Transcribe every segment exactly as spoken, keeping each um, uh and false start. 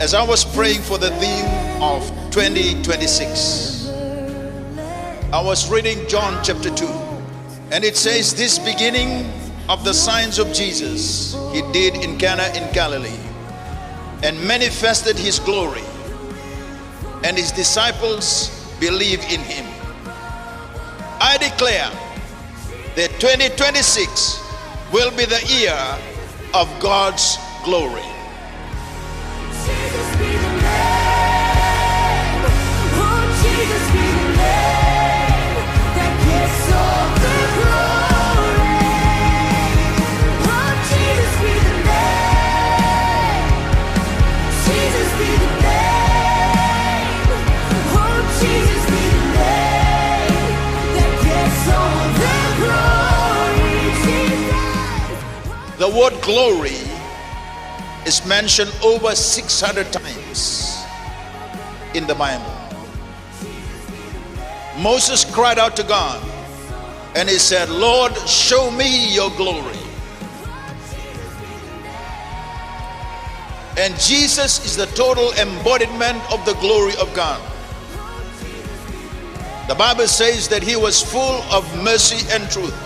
As I was praying for the theme of twenty twenty-six, I was reading John chapter two, and it says, "This beginning of the signs of Jesus he did in Cana in Galilee, and manifested his glory, and his disciples believed in him." I declare that twenty twenty-six will be the year of God's glory. Jesus be the name. Oh, Jesus be the name that gets all the glory. Oh, Jesus be the name. Jesus be the name. Oh, Jesus be the name that gets all the glory. Jesus. The word glory is mentioned over six hundred times in the Bible. Moses cried out to God and he said, "Lord, show me your glory." And Jesus is the total embodiment of the glory of God. The Bible says that he was full of mercy and truth.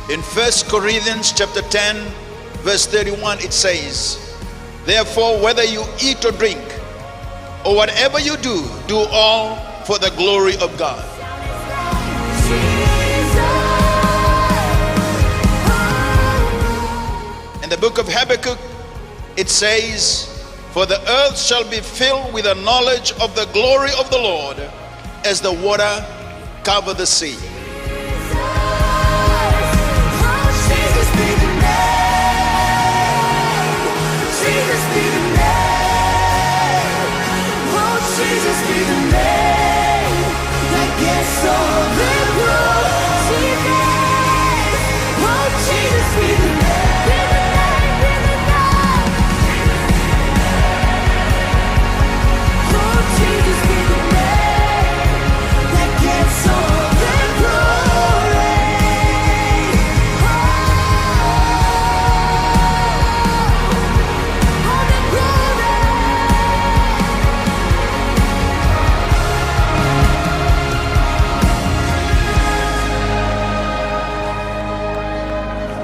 In First Corinthians chapter ten, verse thirty-one, it says, "Therefore, whether you eat or drink, or whatever you do, do all for the glory of God." In the book of Habakkuk, it says, "For the earth shall be filled with the knowledge of the glory of the Lord, as the water cover the sea."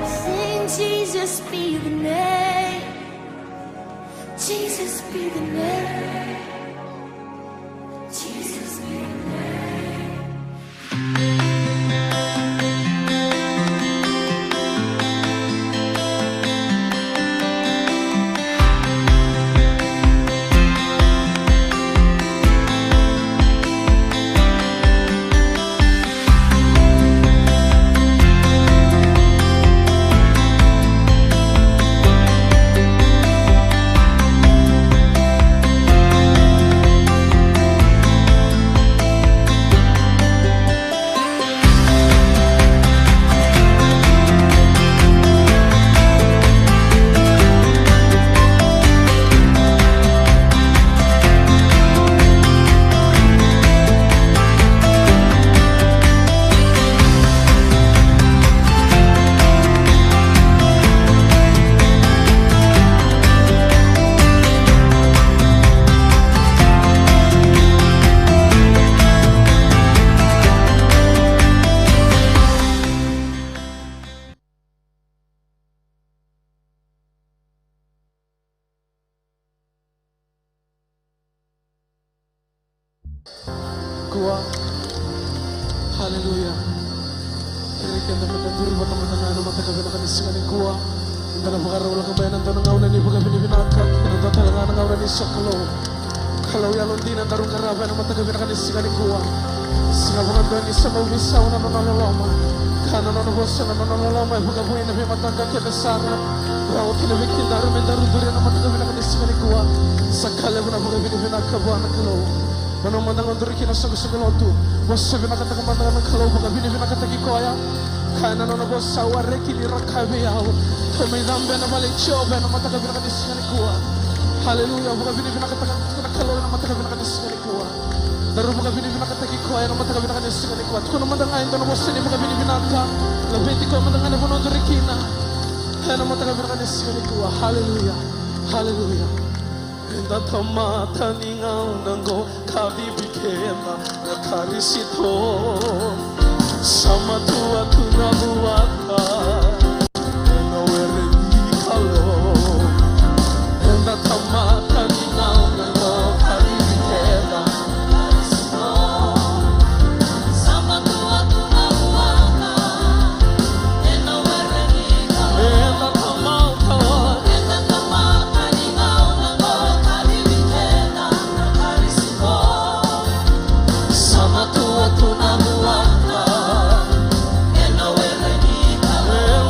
Sing, Jesus be the name. Jesus be the name. Jesus be the name. Kua. Haleluya. Kerei keda meda duri vata mada ga ena mataka vinaka ni siga nikua. Eda na vakarau lako mai ena dua na gauna ni vakavinavinaka, ena dua tale ga na gauna ni sokalou. Kalou yalodina, daru qarava ena mataka vinaka ni siga nikua. Sega vakadua ni sa mai veisau na nona loloma, ka na nona vosa na nona loloma e vakavoui ena veimataka kece sara. Rawa kina vei kedaru me daru duri ena mataka vinaka ni siga nikua. Sa ka levu na vakavinavinaka vua na Kalou. Vanua mada ga o duri kina, soqosoqo lotu, vosa vinakataka mada ga na Kalou, vakavinavinakataki koya. Kaya na nona vosa, au a reki ni ra kaya vei au, kau mai cabe ena vale i Jiova ena mataka vinaka ni siga nikua. Haleluya, vakavinavinakataka na Kalou ena mataka vinaka ni siga nikua. Daru vakavinavinakataki koya ena mataka vinaka ni siga nikua. Tukuna mada ga e dua na vosa ni vakavinavinaka. Laveti koya mada ga ena vanua o duri kina ena mataka vinaka ni siga nikua. Haleluya. Haleluya. Eda tamata ni gauna qo, kacivi keda na Karisito. Sa matua tu na vuata ena were ni Kalou. Eda tamata ni gauna qo, kacivi keda. Sa matua tu na vuata ena were ni Kalou. Eda tamata. Eda tamata ni gauna qo, kacivi keda na Karisito. Sa matua tu na vuata ena were ni Kalou.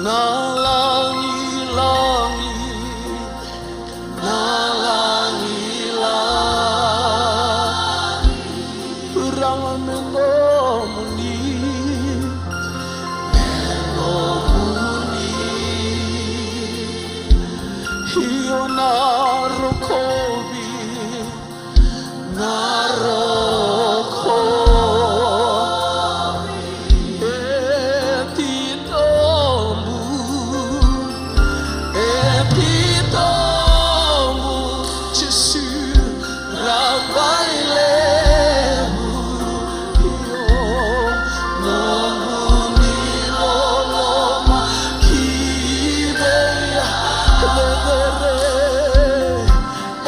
Na lagilagi, na lagilagi, Turaga, me nomuni, me nomuni. Io, na rokovi, na rokovi e titobu, e titobu, Jisu, Rabailevu. Io, nomuni loloma ki vei au. E cecere, e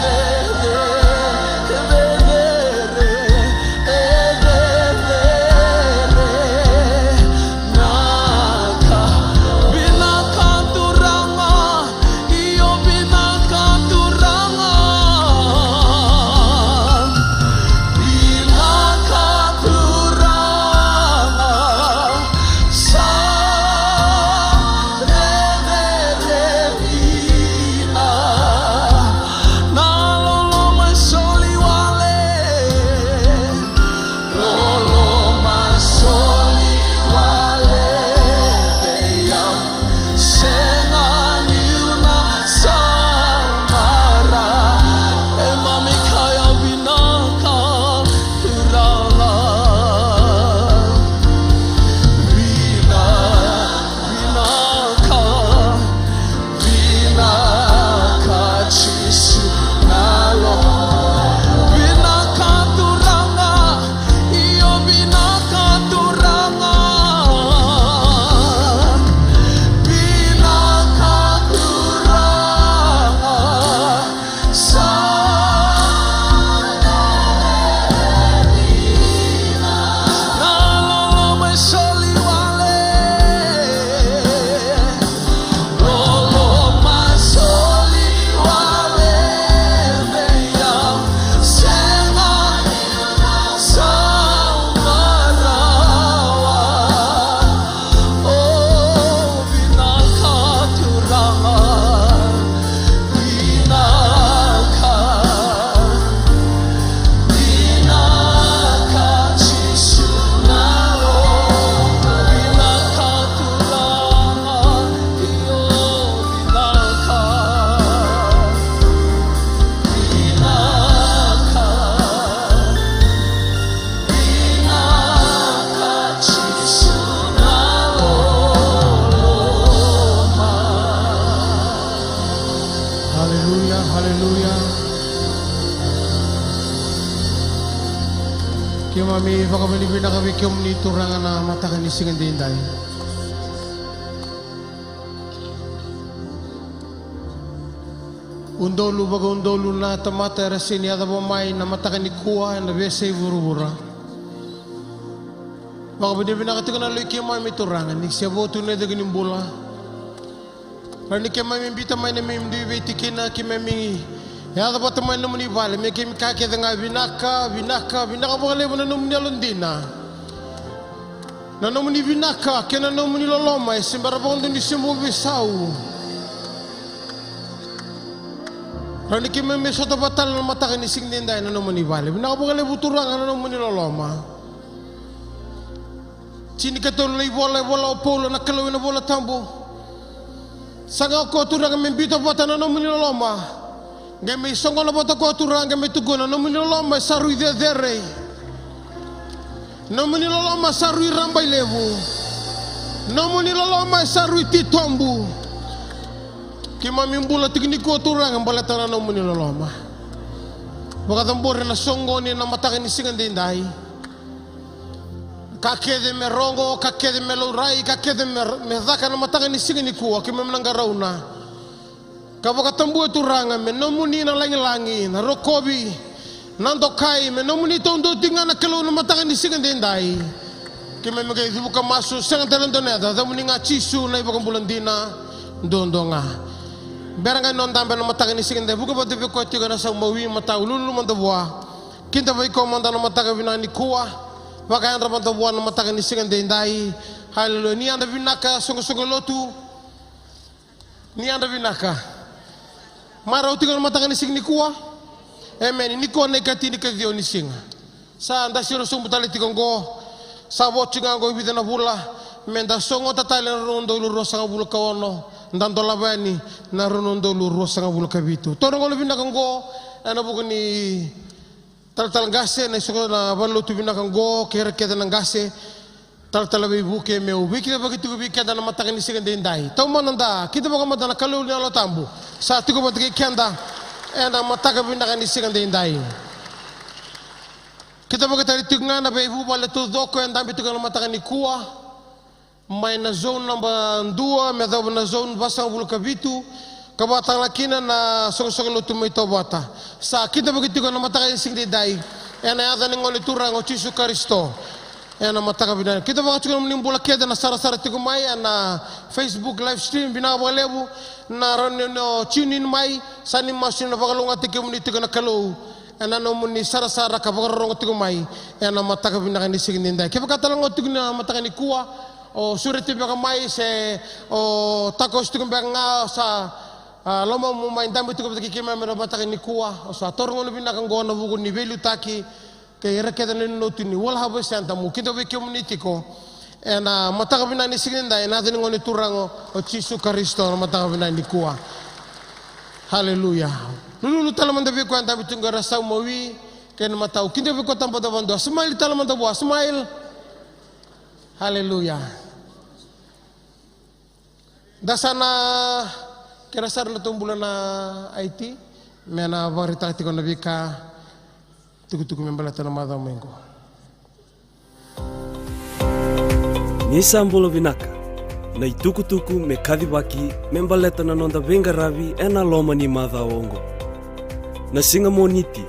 cecere, e cecere, e cecere. Vinaka, vinaka Turaga, io vinaka Turaga. Vinaka Turaga, sa cecere dina. Na loloma e soli wale, loloma e soli wale vei au. Sega niu na samara. Keimami kaya vinaka Turaga. Vina, vinaka, vinaka Jisu na loloma. Vinaka Turaga, io vinaka Turaga. Vinaka Turaga, sa na loloma e soli wale. Loloma e soli wale vei au. Sega ni na sauma rawa. O, vinaka Turaga, vinaka, vinaka Jisu na loloma, vinaka Turaga, io vinaka, vinaka. Vinaka Jisu na loloma. Haleluya, haleluya. Keimami vakavinavinaka vei kemuni Turaga na mataka ni siga edaidai. Udolu vakaudolu na tamata era sega ni yacova mai na mataka nikua ena veiyasai vuravura. Vakavinavinaka tiko na Kalou i keimami Turaga ni se vo tu na icegu ni bula. Rawa ni keimami biuta mai na neimami dui veitikina, keimami yaco vata mai na nomuni vale, me keimami kaya kece ga vinaka, vinaka, vinaka vakalevu na nomuni yalodina. Na nomuni vinaka kei na nomuni loloma e se bera vakadua ni se bau veisau. Rawa ni keimami sota vata tale na mataka ni siga edaidai na nomuni vale. Vinaka vakalevu Turaga na nomuni loloma. Tinikatolu na ivola e vola o Paula na Kalou ena iVola Tabu. Saga o koya Turaga me biuta vata na nomuni loloma. Qai mai soqona vata o koya Turaga, qai mai tukuna na nomuni loloma e sa rui cecere. Nomuni loloma sa rui rabailevu. Nomuni loloma sa rui titobu. Keimami bula tiko nikua Turaga baleta na nomuni loloma. Vakacabori na soqoni na mataka ni siga edaidai. Ka kece me rogo, ka kece me laurai, ka kece me, me caka na mataka ni siga nikua, keimami na qarauna. Ka vakatabua Turaga me nomuni na lagilagi, na rokovi, na dokai, me nomuni taudua tiko ga na Kalou na mataka ni siga edaidai. Keimami qai cuvuka masu, sega tale dua na yaca, yacamuni ga Jisu na iVakabula dina duadua ga. Bera ga ni o dabe na mataka ni siga edaidai, vuka vata vei koya tiko ena sau mawi, matau lululu mada vua. Kidavaki koya mada na mataka vinaka nikua. Vakayadra mada vua na mataka ni siga edaidai. Haleluya. Ni yadra vinaka, soqosoqo lotu. Ni yadra vinaka. Marau tiko na mataka ni siga nikua. Emeni. Nikua na ikatinikacivaka ni siga. Sa da siro sobu tale tiko qo. Sa vo tiko ga qo e vica na vula. Me da sogota tale na rua na udolu ruasagavulu ka ono. Da dolava yani na rua na udolu ruasagavulu ka vitu. Taura na gauna vinaka qo ena vuku ni talatala qase, na isoqo, na valenilotu vinaka qo, kei ira kece na qase, talatala veivuke, meu veikidavaki tiko vei keda na mataka ni siga edaidai. Taumada da kidavaka mada na Kalou na Yalo Tabu sa tiko vata kei keda ena mataka vinaka ni siga edaidai. Kidavaki tale tiko ga na veivuvale taucoko e dabe tiko na mataka nikua. Mai na zone naba dua me yacova na zone vasagavulu ka vitu, ka vaka tale ga kina na soqosoqo lotu mai Tovata. Sa kidavaki tiko na mataka ni siga edaidai ena yaca ni Gone Turaga o Jisu Karisito. Ena mataka vinaka, kidavaka tiko na nomuni bula kece na sarasara tiko mai ena Facebook live stream. Vinaka vakalevu na rawa ni o tune in mai. Sa ni masu ni na vakalougatataki kemuni tiko na Kalou ena nomuni sarasara ka vakarorogo tiko mai ena mataka vinaka ni siga edaidai. Kevaka tale ga o tiko ena mataka nikua, o sureti beka mai se o takosi tiko beka ga, sa, a, lomamu mai dabe tiko vata kei keimami ena mataka nikua, o sa taura gauna vinaka qo ena vuku ni veiliutaki kei ira kece na lotu ni World Harvest Centre, meu kidavaki kemuni tiko ena mataka vinaka ni siga edaidai, ena yaca ni Gone Turaga o Jisu Karisito, na mataka vinaka nikua. Haleluya. Lululu tale mada vei koya e dabe tiko qo, era sau mawi kei na matau. Kidavaki koya, tabacakacaka vakadua. Smile tale mada vua, smile. Haleluya. Da sa na kerea sara na noda bula na I T me na vakaraitaka tiko na veika, tukutuku me baleta na macawa mai qo. Ni sa bula vinaka. Na itukutuku me kacivaki me baleta na noda veiqaravi ena loma ni macawa oqo. Na siga Moniti,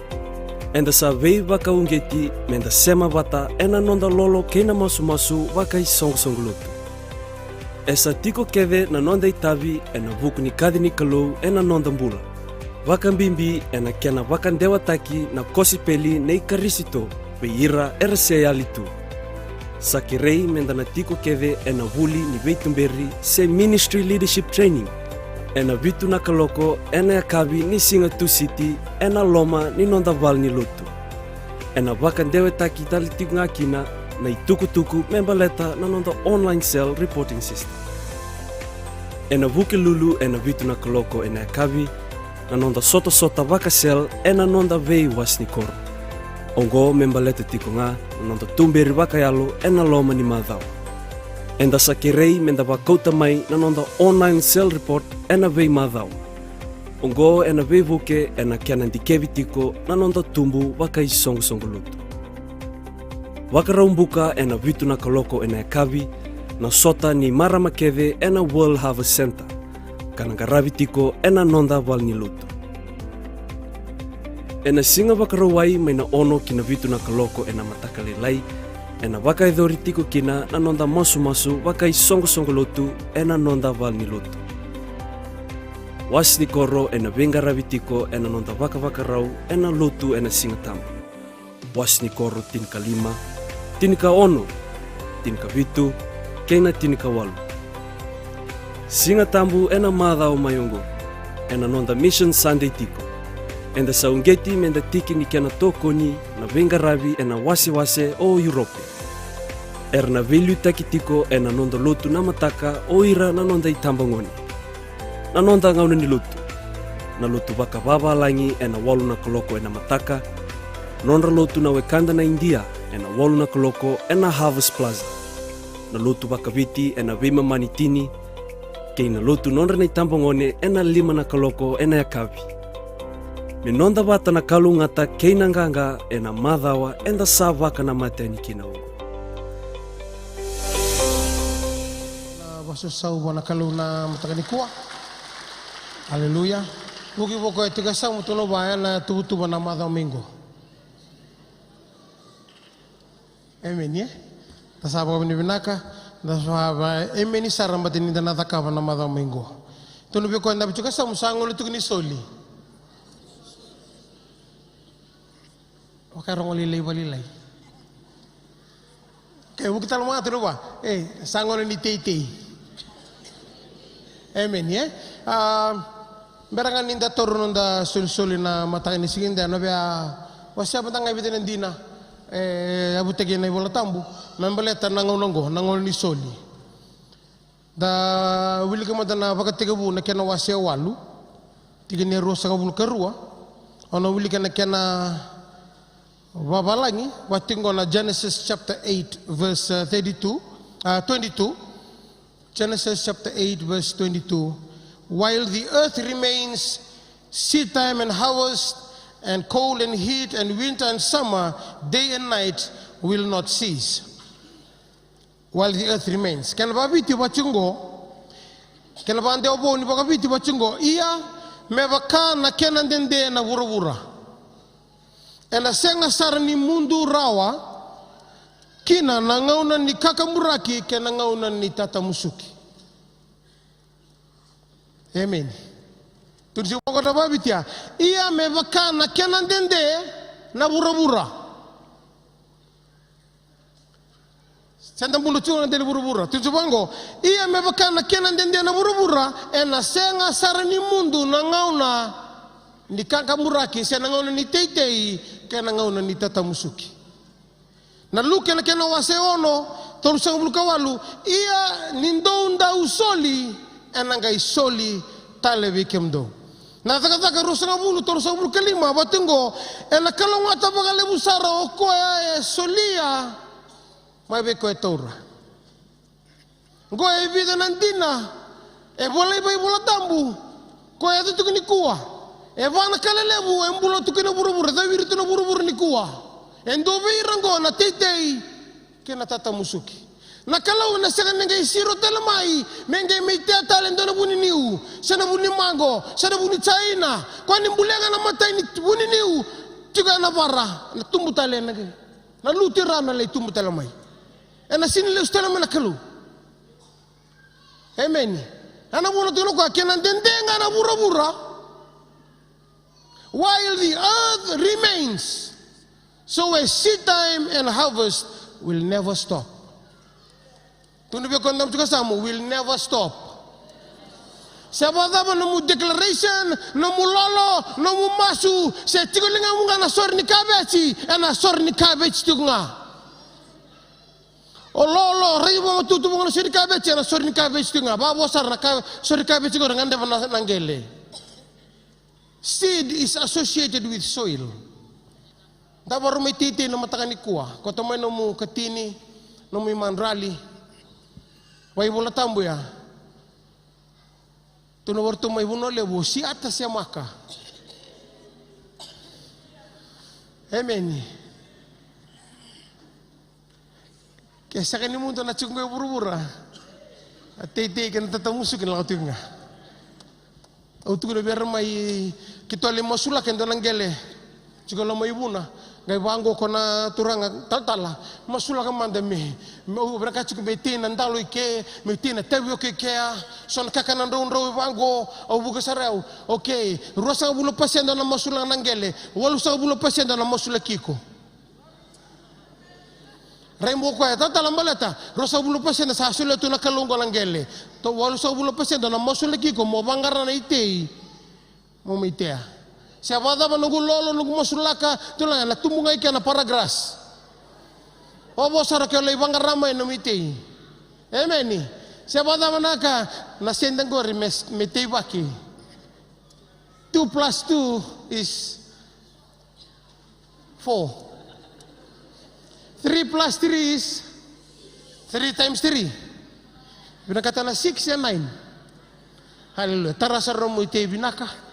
eda sa veivakauqeti me da sema vata ena noda lolo kei na masumasu vakaisoqosoqo lotu. E sa tiko kece na noda itavi ena vuku ni kaci ni Kalou ena noda bula, vakabibi ena kena vakadewataki na kosipeli nei Karisito vei ira era se yali tu. Sa kerei me da na tiko kece ena vuli ni veituberi se Ministry Leadership Training ena vitu na kaloko ena yakavi ni siga Tusiti ena loma ni noda valenilotu. Ena vakadewetaki tale tiko ga kina na itukutuku me baleta na noda online cell reporting system. Ena Vukelulu ena vitu na kaloko ena yakavi na noda sotasota vaka-cell ena noda veiwase ni koro. Oqo me baleta tiko ga na noda tuberi vakayalo ena loma ni macawa. Eda sa kerei me da vakauta mai na noda online cell report ena veimacawa. Oqo ena veivuke ena kena dikevi tiko na noda tubu vakaisoqosoqo lotu. Vakarau buka ena vitu na kaloko ena yakavi na sota ni marama kece ena World Harvest Centre, ka na qaravi tiko ena noda valenilotu. Ena siga Vakarauwai mai na ono ki na vitu na kaloko ena mataka lailai, ena vakayacori tiko kina na noda masumasu vakaisoqosoqo lotu ena noda valenilotu. Wase ni koro ena veiqaravi tiko ena noda vakavakarau ena lotu ena Siga Tabu. Wase ni koro tinikalima, tinikaono, tinikavitu, kei na tinikawalu. Siga Tabu ena macawa mai oqo, ena noda Mission Sunday tiko, eda sa uqeti me da tiki ni kena tokoni na veiqaravi ena wasewase o Europe. Era na veiliutaki tiko ena noda lotu na mataka o ira na noda itabagone. Na noda gauna ni lotu. Na lotu vakavavalagi ena walu na kaloko ena mataka. Nodra lotu na wekada na Idia ena walu na kaloko ena Harvest Plaza. Na lotu vakaviti ena veimama ni tini. Kei na lotu nodra na itabagone ena lima na kaloko ena yakavi. Me noda vata na kalougata kei na qaqa ena macawa eda sa vakanamata yani kina oqo. Na vasosau vua na Kalou na mataka nikua. Aleluya. Vuki voko e tiko e sau mutu na vaya na tuvatuva na macawa mai qo. Emeni, e? Da sa vakavinavinaka, da sa va-, emeni sara, baleta ni da na cakava na macawa mai qo. Tukuna vei koya e dabe tiko e sau, sa gole tiko ni soli. Vakarogo lailai, valailai. E vuki tale mai tu na va. E sa gauna ni teitei. Emeni, e? A, bera ga ni da taura noda solisoli na mataka ni siga nikua, na via wasea mada ga e vica na dina e yavutaki ena iVola Tabu me baleta na gauna oqo, na gauna ni soli. Da wilika mada na Vakatekivu na kena wase e walu, tikina e ruasagavulu ka rua. O na wilika na kena vavalagi, vaka tiko qo na Genesis chapter eight, verse, uh, thirty-two, uh, twenty-two. Genesis chapter eight, verse twenty-two. "While the earth remains, seed time and harvest, and cold and heat, and winter and summer, day and night will not cease." While the earth remains. Kena vaviti vaka tiko qo, kena vadewa vou ni vakaviti vaka tiko qo: "Ia me vaka na kena dede na vuravura, ena sega sara ni mudu rawa kina na gauna ni kakaburaki kei na gauna ni tatamusuki." Emeni. Tukuni tiko qo na vaviti ya: "Ia me vaka na kena dede na vuravura." Se da bula tiko na dede ni vuravura. Tukuni tiko qo: "Ia me vaka na kena dede na vuravura, ena sega sara ni mudu na gauna ni kakaburaki, se na gauna ni teitei, kei na gauna ni tatamusuki." Na Luke na kena wase ono, tolusagavulu ka walu: "Ia ni dou dau soli, ena qai soli tale vei kemudou." Na Cakacaka ruasagavulu, tolusagavulu ka lima, vaka tiko qo: "Ena kalougata vakalevu sara o koya e solia mai vei koya e taura." Qo e vica na dina e volai mai iVola Tabu, ko e yaco tiko nikua. E va na ka lelevu e bula tiko ena vuravura, e cawiri tu na vuravura nikua. E dua vei ira qo na teitei kei na tatamusuki. Na Kalou ena sega ni qai siro tale mai me qai mai tea tale e dua na vuniniu, se na vunimaqo, se na vuni jaina. Koya ni bulia ga na imatai ni vuniniu, tiko ena vara, na tubu tale ena qai, na lutu i ra me lai tubu tale mai. Ena sega ni lesu tale mai na Kalou. Emeni. Ena vuna tukuna o koya, kena dede ga na vuravura. "While the earth remains, so a seed time and harvest will never stop." Tukuna vei koya na dabe tiko yasamu, will never stop. Se vakacava nomu declaration, nomu lolo, nomu masu, se tiko ligamu ga na sore ni kaveti, ena sore ni kaveti tiko ga. O lolo, raica vakatutu vua na sore ni kaveti, ena sore ni kaveti tiko ga. Vakavo sara na ka, sore ni kaveti tiko ga, gadreva na, na qele. Seed is associated with soil. Da vakarau mai teitei na mataka nikua. Kauta mai nomu katini, nomu imadrali. Vaivola tabu ya. Tukuna vei ratou mai Vanua Levu, siata se maka. Emeni. Ke sega ni mudu na tiko qo e vuravura, a teitei kei na tatamusuki na lako tiko ga. Au tukuna vei ira mai, keitou lai masulaka e dua na qele. Tiko loma i Vuna, qai vaqo ko na turaga, talatala, masulaka mada me, me au vinakata tiko me tei na dalo i ke, me tei na tavioka i kea, so na kakana draudrau e vaqo, au vuka sara au. Okei, ruasagavulu pasede na masulaka na qele, walusagavulu pasede na masulaki iko. Rai mo koya, talatala baleta, ruasagavulu pasede sa solia tu na Kalou qo na qele. Tou walusagavulu pasede na masulaki iko mo vaqara na itei. Mo mai tea. Se vakacava noqu lolo, noqu masulaka, tu na, na tubu ga i kea na paragrass. Vavo sara ke o lai vaqara mai na nomu itei. Emeni. Se vakacava na ka, na sede qori me, me teivaki. Two plus two is four. Three plus three is three times three. Vinakata na six e nine. Haleluya. Tara sara nomu itei vinaka.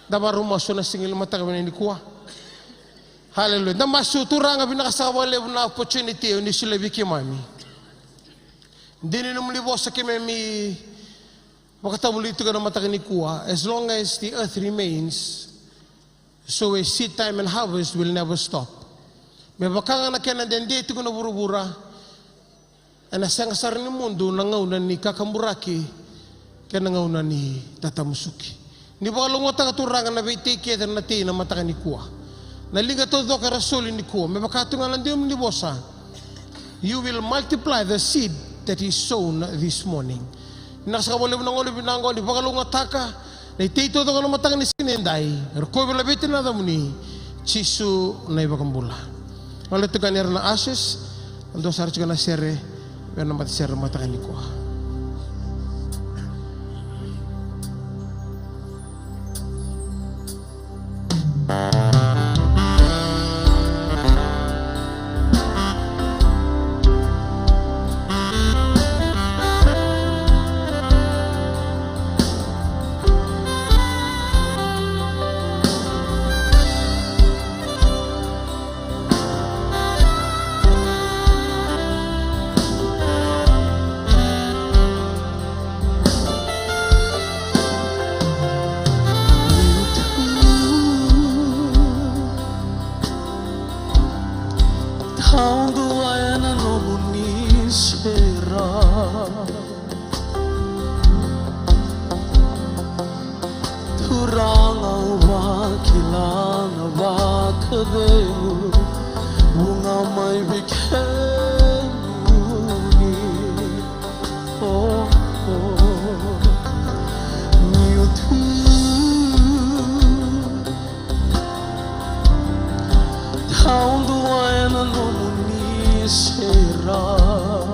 Da vakarau masu na siga ni mataka vinaka nikua. Haleluya. Da masu. Turaga, vinaka saka vakalevu na opportunity o ni solia vei keimami. Dina ni nomuni vosa keimami vakatavulici tiko na mataka nikua. As long as the earth remains, so a seed time and harvest will never stop. Me vaka ga na kena dede tiko na vuravura, ena sega sara ni mudu na gauna ni kakaburaki kei na gauna ni tatamusuki. Ni vakalougatataka, Turaga, na veitei kece na tei na mataka nikua. Na liga taucoko era soli nikua, me vaka tu ga na nomuni vosa. You will multiply the seed that is sown this morning. Vinaka saka vakalevu na gone, vinaka gone, vakalougatataka na itei taucoko na mataka ni siga nidai. Rokovi laveti na yacamuni, Jisu na iVakabula. Gole tiko yani ira na ushers, dua sara tiko na sere vei na matasere mataka nikua. Taudua ena nomuni serau. Turaga, au vakila na vakacegu, vuqa mai vei kemuni. Oh, oh. Niu tu taudua ena nomuni serau.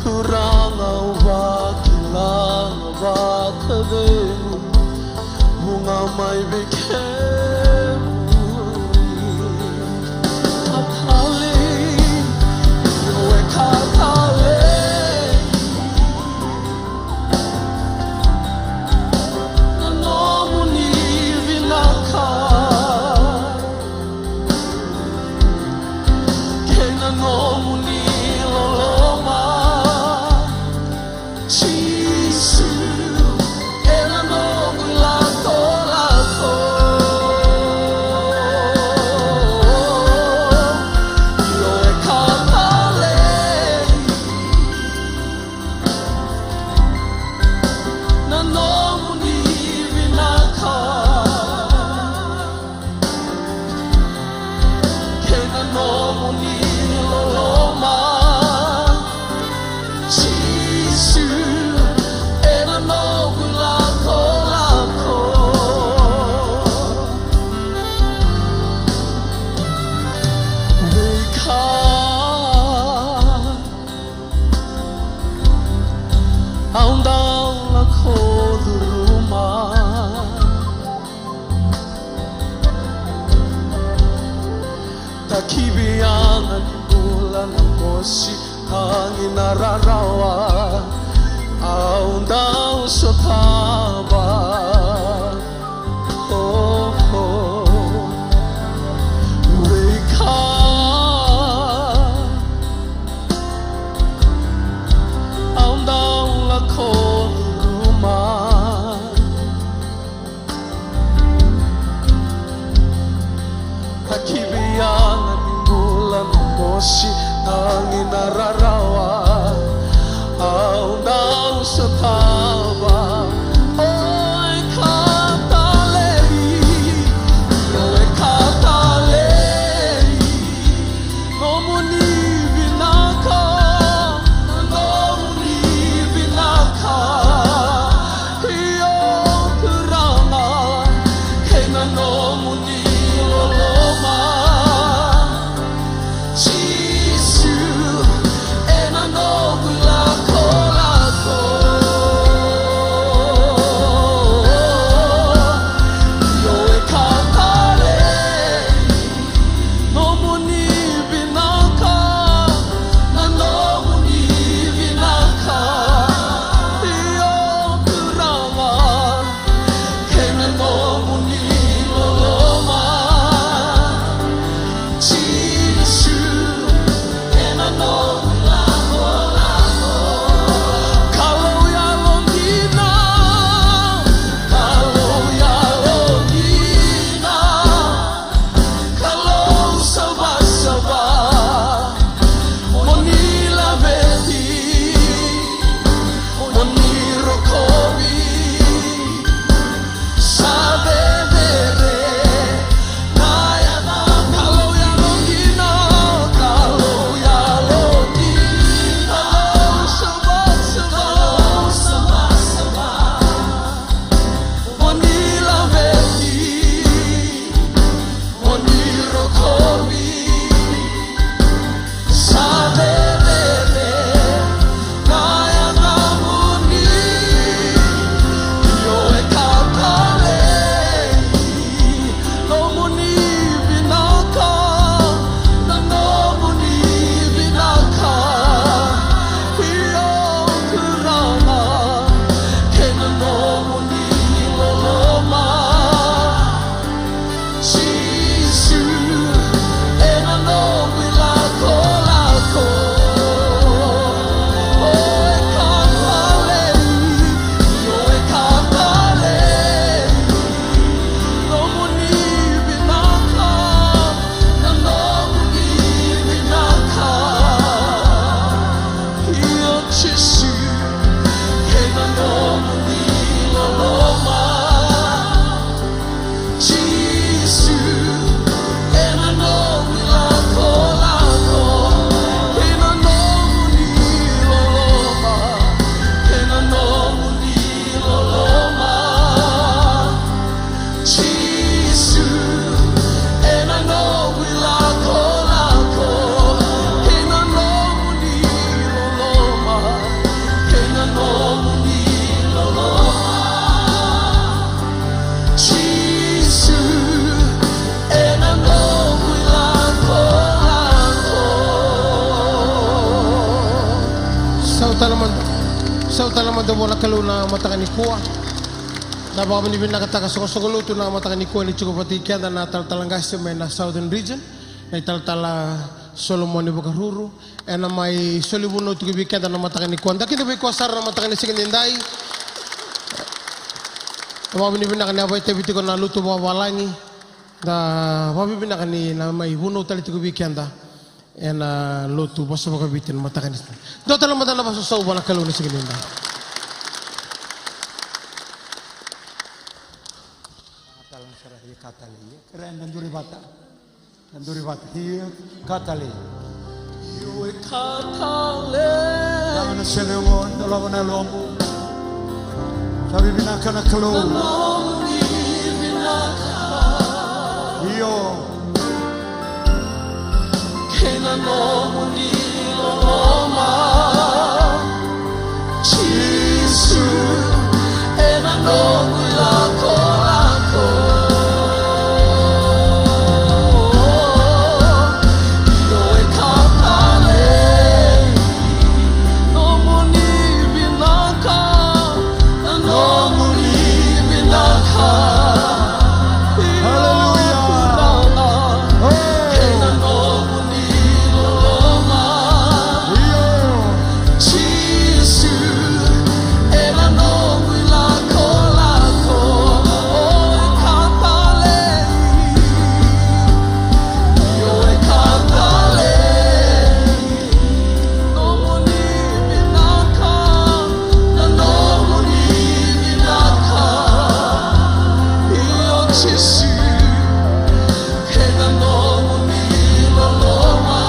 Turaga, au vakila na vakacegu, vuqa mai vei kemuni. Ka talei, io, e ka talei na nomuni vinaka kei na nomuni loloma, Jisu, ena noqu ilakolako. Io, e ka talei na nomuni vinaka kei na nomuni loloma, Jisu, ena noqu ilakolako. Veika au dau lako curuma, takivi yaga ni bula na mosi, tagi na rarawa au dau sotava. Oh, oh. Veika au dau lako curuma, takivi yaga ni bula na mosi, tagi na rarawa au dau sotava. O, e ka talei, o, e ka talei nomuni vinaka, nomuni vinaka. Io, Turaga, kei na nomuni loloma, Jisu, Sau tale mada vua na Kalou na mataka nikua. Da vakavinavinakataka soqosoqo lotu na mataka nikua ni tiko vata kei keda na talatala qase mai na Southern Region, na italatala Solomoni Vakaruru, ena mai soli vunau tiko vei keda na mataka nikua. Da kida vei koya sara na mataka ni siga nidai. Da vakavinavinaka ni a vakaitavi tiko na lotu vakavalagi. Da vakavinavinaka ni na mai vunau tale tiko vei keda ena lotu vosa vakaviti ena mataka ni siga. Dua tale mada na vakasausau vua na Kalou na siga nidai. Tala na sara, ia ka tale, ia. Kere, da duri vata. Da duri vata. Ia ka tale. Io e ka tale. Lava na sele oqo, dolava na yalomu. Sa vivinaka na Kalou. Na nomuni vinaka. Io. Kei na nomuni loloma, Jisu, ena noqu ilakolako. Io e ka tale, nomuni vinaka, na nomuni vinaka. Aleluya. Kei na nomuni loloma. Io. Jisu, ena noqu ilakolako. Io e ka tale. Io e ka tale. Nomuni vinaka, na nomuni vinaka. Io Jisu, kei na nomuni loloma.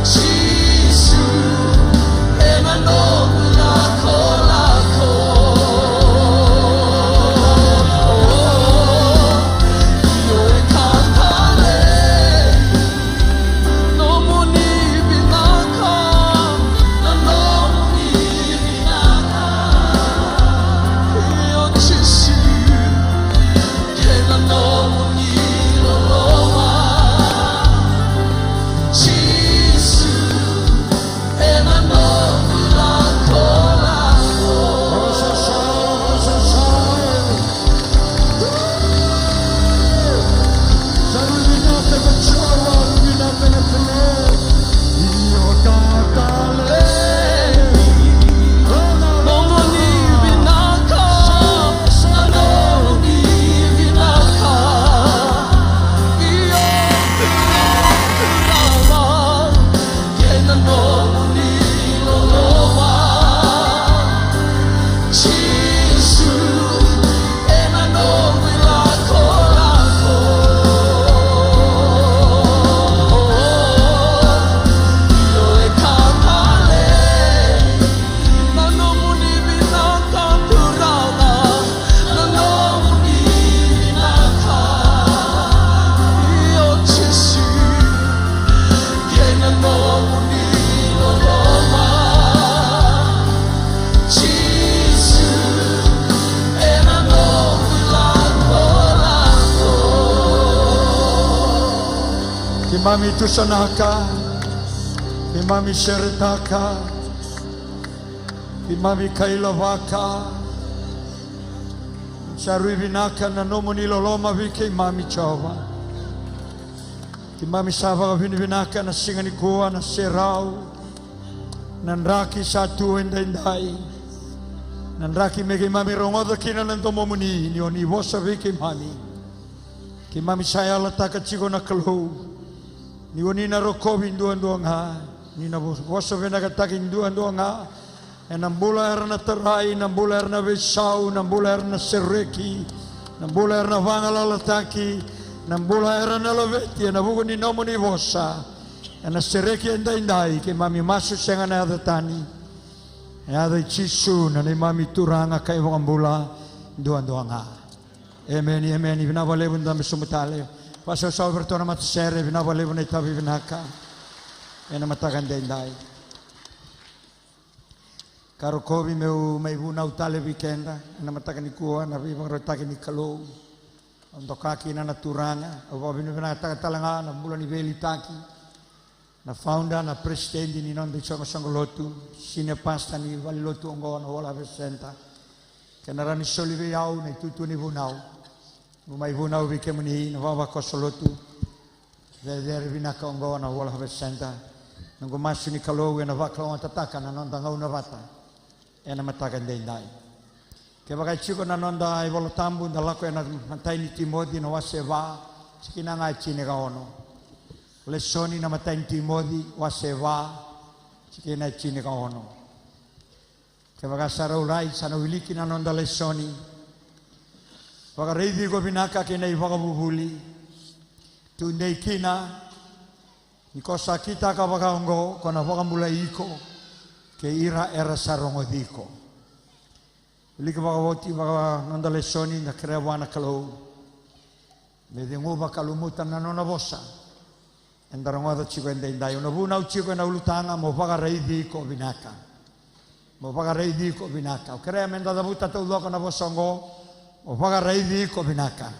Jisu, ena noqu ilakolako. Io e ka tale. Nomuni vinaka, na nomuni vinaka. Io Jisu, kei na nomuni loloma. Jisu, ena noqu ilakolako. Kei na nomuni loloma, Jisu, ena noqu ilakolako. Io e ka tale, na nomuni vinaka Turaga, na nomuni vinaka. Io Jisu, kei na nomuni loloma. Jisu, ena noqu ilakolako. Keimami tusanaka, keimami seretaka, keimami kailavaka. Sa rui vinaka na nomuni loloma vei keimami, Jiova. Keimami sa vakavinavinaka na siga nikua, na serau, na draki sa tu edaidai. Na draki me keimami rogoca kina na domomuni, ni oni vosa vei keimami. Keimami sa yalataka tiko na Kalou, ni oni na rokovi duadua ga, ni na vo-, vosa vinakataki duadua ga, ena bula era na tarai, na bula era na veisau, na bula era na sereki, na bula era na vagalalataki, na bula era na laveti ena vuku ni nomuni vosa. Ena sereki edaidai, keimami masu sega na yaca tani, na yaca i Jisu na neimami Turaga ka iVakabula duadua ga. Emeni, emeni. Vinaka vakalevu, dabe sobu tale. Vakasausau vei iratou na matasere, vinaka vakalevu na itavi vinaka ena mataka edaidai. Ka rokovi meu mai vunau tale vei keda ena mataka nikua, na veivakarautaki ni Kalou. Au doka kina na Turaga, au vakavinavinakataka tale ga na bula ni veiliutaki. Na founder, na president ni noda isoqosoqo lotu, senior pastor ni valenilotu oqo na World Harvest Centre, kei na rawa ni soli vei au na itutu ni vunau. Noqu mai vunau vei kemuni na vavakoso lotu cecere vinaka oqo na World Harvest Centre. Noqu masu ni Kalou ena vakalougatataka na noda gauna vata ena mataka edaidai. Kevaka e tiko na noda iVola Tabu, da lako ena imatai ni Timoci na wase va, tikina ga e tinikaono. Lesoni na imatai ni Timoci wase va, tikina e tinikaono. Kevaka sa raurai, sa na wiliki na noda lesoni. Vakaraici iko vinaka kei na ivakavuvuli. Tudei kina, ni ko sa kitaka vakaoqo, ko na vakabulai iko kei ira era sa rogoci iko. Wiliki vakavoti vaka noda lesoni, da kerea vua na Kalou me ceguva ka lumuta na nona vosa eda rogoca tiko edaidai. Au na vunau tiko ena ulutaga, mo vakaraici iko vinaka. Mo vakaraici iko vinaka. Au kerea meda cavuta taucoko na vosa oqo, mo vakaraici iko vinaka.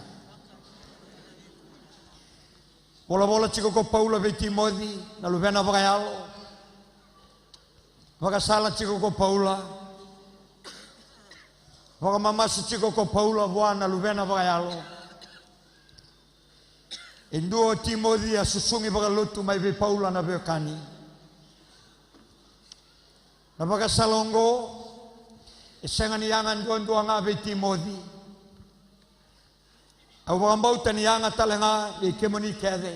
Volavola tiko ko Paula vei Timoci na luvena vakayalo. Vakasala tiko ko Paula. Vakamamasu tiko ko Paula vua na luvena vakayalo. E dua o Timoci a susugi vakalotu mai vei Paula na veiwekani. Na vakasala oqo e sega ni yaga duadua ga vei Timoci. Au vakabauta ni yaga tale ga vei kemuni kece.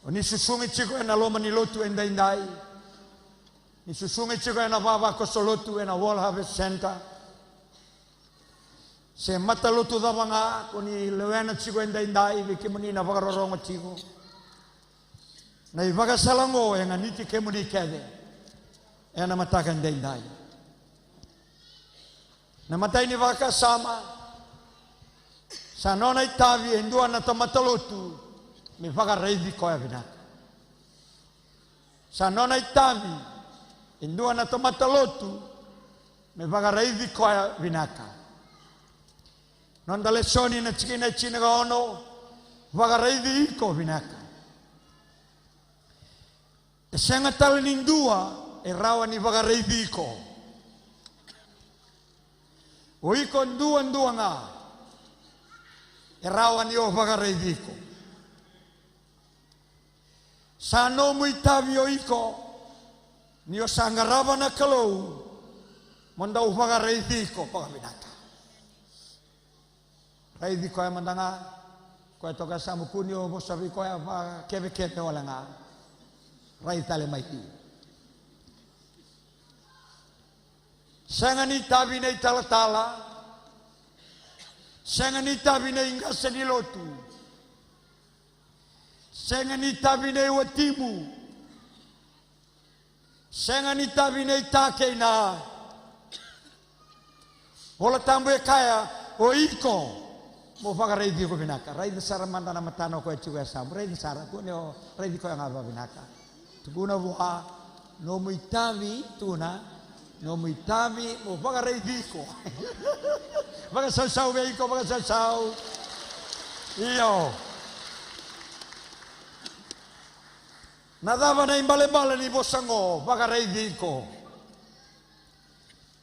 O ni susugi tiko ena loma ni lotu edaidai. Ni susugi tiko ena vavakoso lotu ena World Harvest Centre. Se matalotu cava ga ko ni lewena tiko edaidai, vei kemuni na vakarorogo tiko. Na ivakasala oqo e ganiti kemuni kece ena mataka edaidai. Na imatai ni vakasama, sa nona itavi e dua na tamata lotu me vakaraici koya vinaka. Sa nona itavi e dua na tamata lotu me vakaraici koya vinaka. Noda lesoni na tikina e tinikaono, vakaraici iko vinaka. E sega tale ni dua e rawa ni vakaraici iko. O iko duadua ga e rawa ni o vakaraici iko. Sa nomu itavi o iko ni o sa qarava na Kalou mo dau vakaraici iko vakavinaka. Raici koya mada ga. Koya toka e yasamu, kua ni o vosa vei koya vakekevekeve wale ga. Rai tale mai. Sega ni itavi na italatala. Sega ni itavi na iqase ni lotu. Sega ni itavi na iwatimu. Sega ni itavi na ita kei na. Vola Tabu e kaya, o iko mo vakaraici iko vinaka. Raica sara mada na matana o koya tiko e yasamu. Raica sara, kua ni o raici koya ga vakavinaka. Tukuna vua, nomu itavi, tukuna, nomu itavi mo vakaraici iko. Vakasausau vei iko, vakasausau. Io. Na cava na ibalebale ni vosa oqo, vakaraici iko?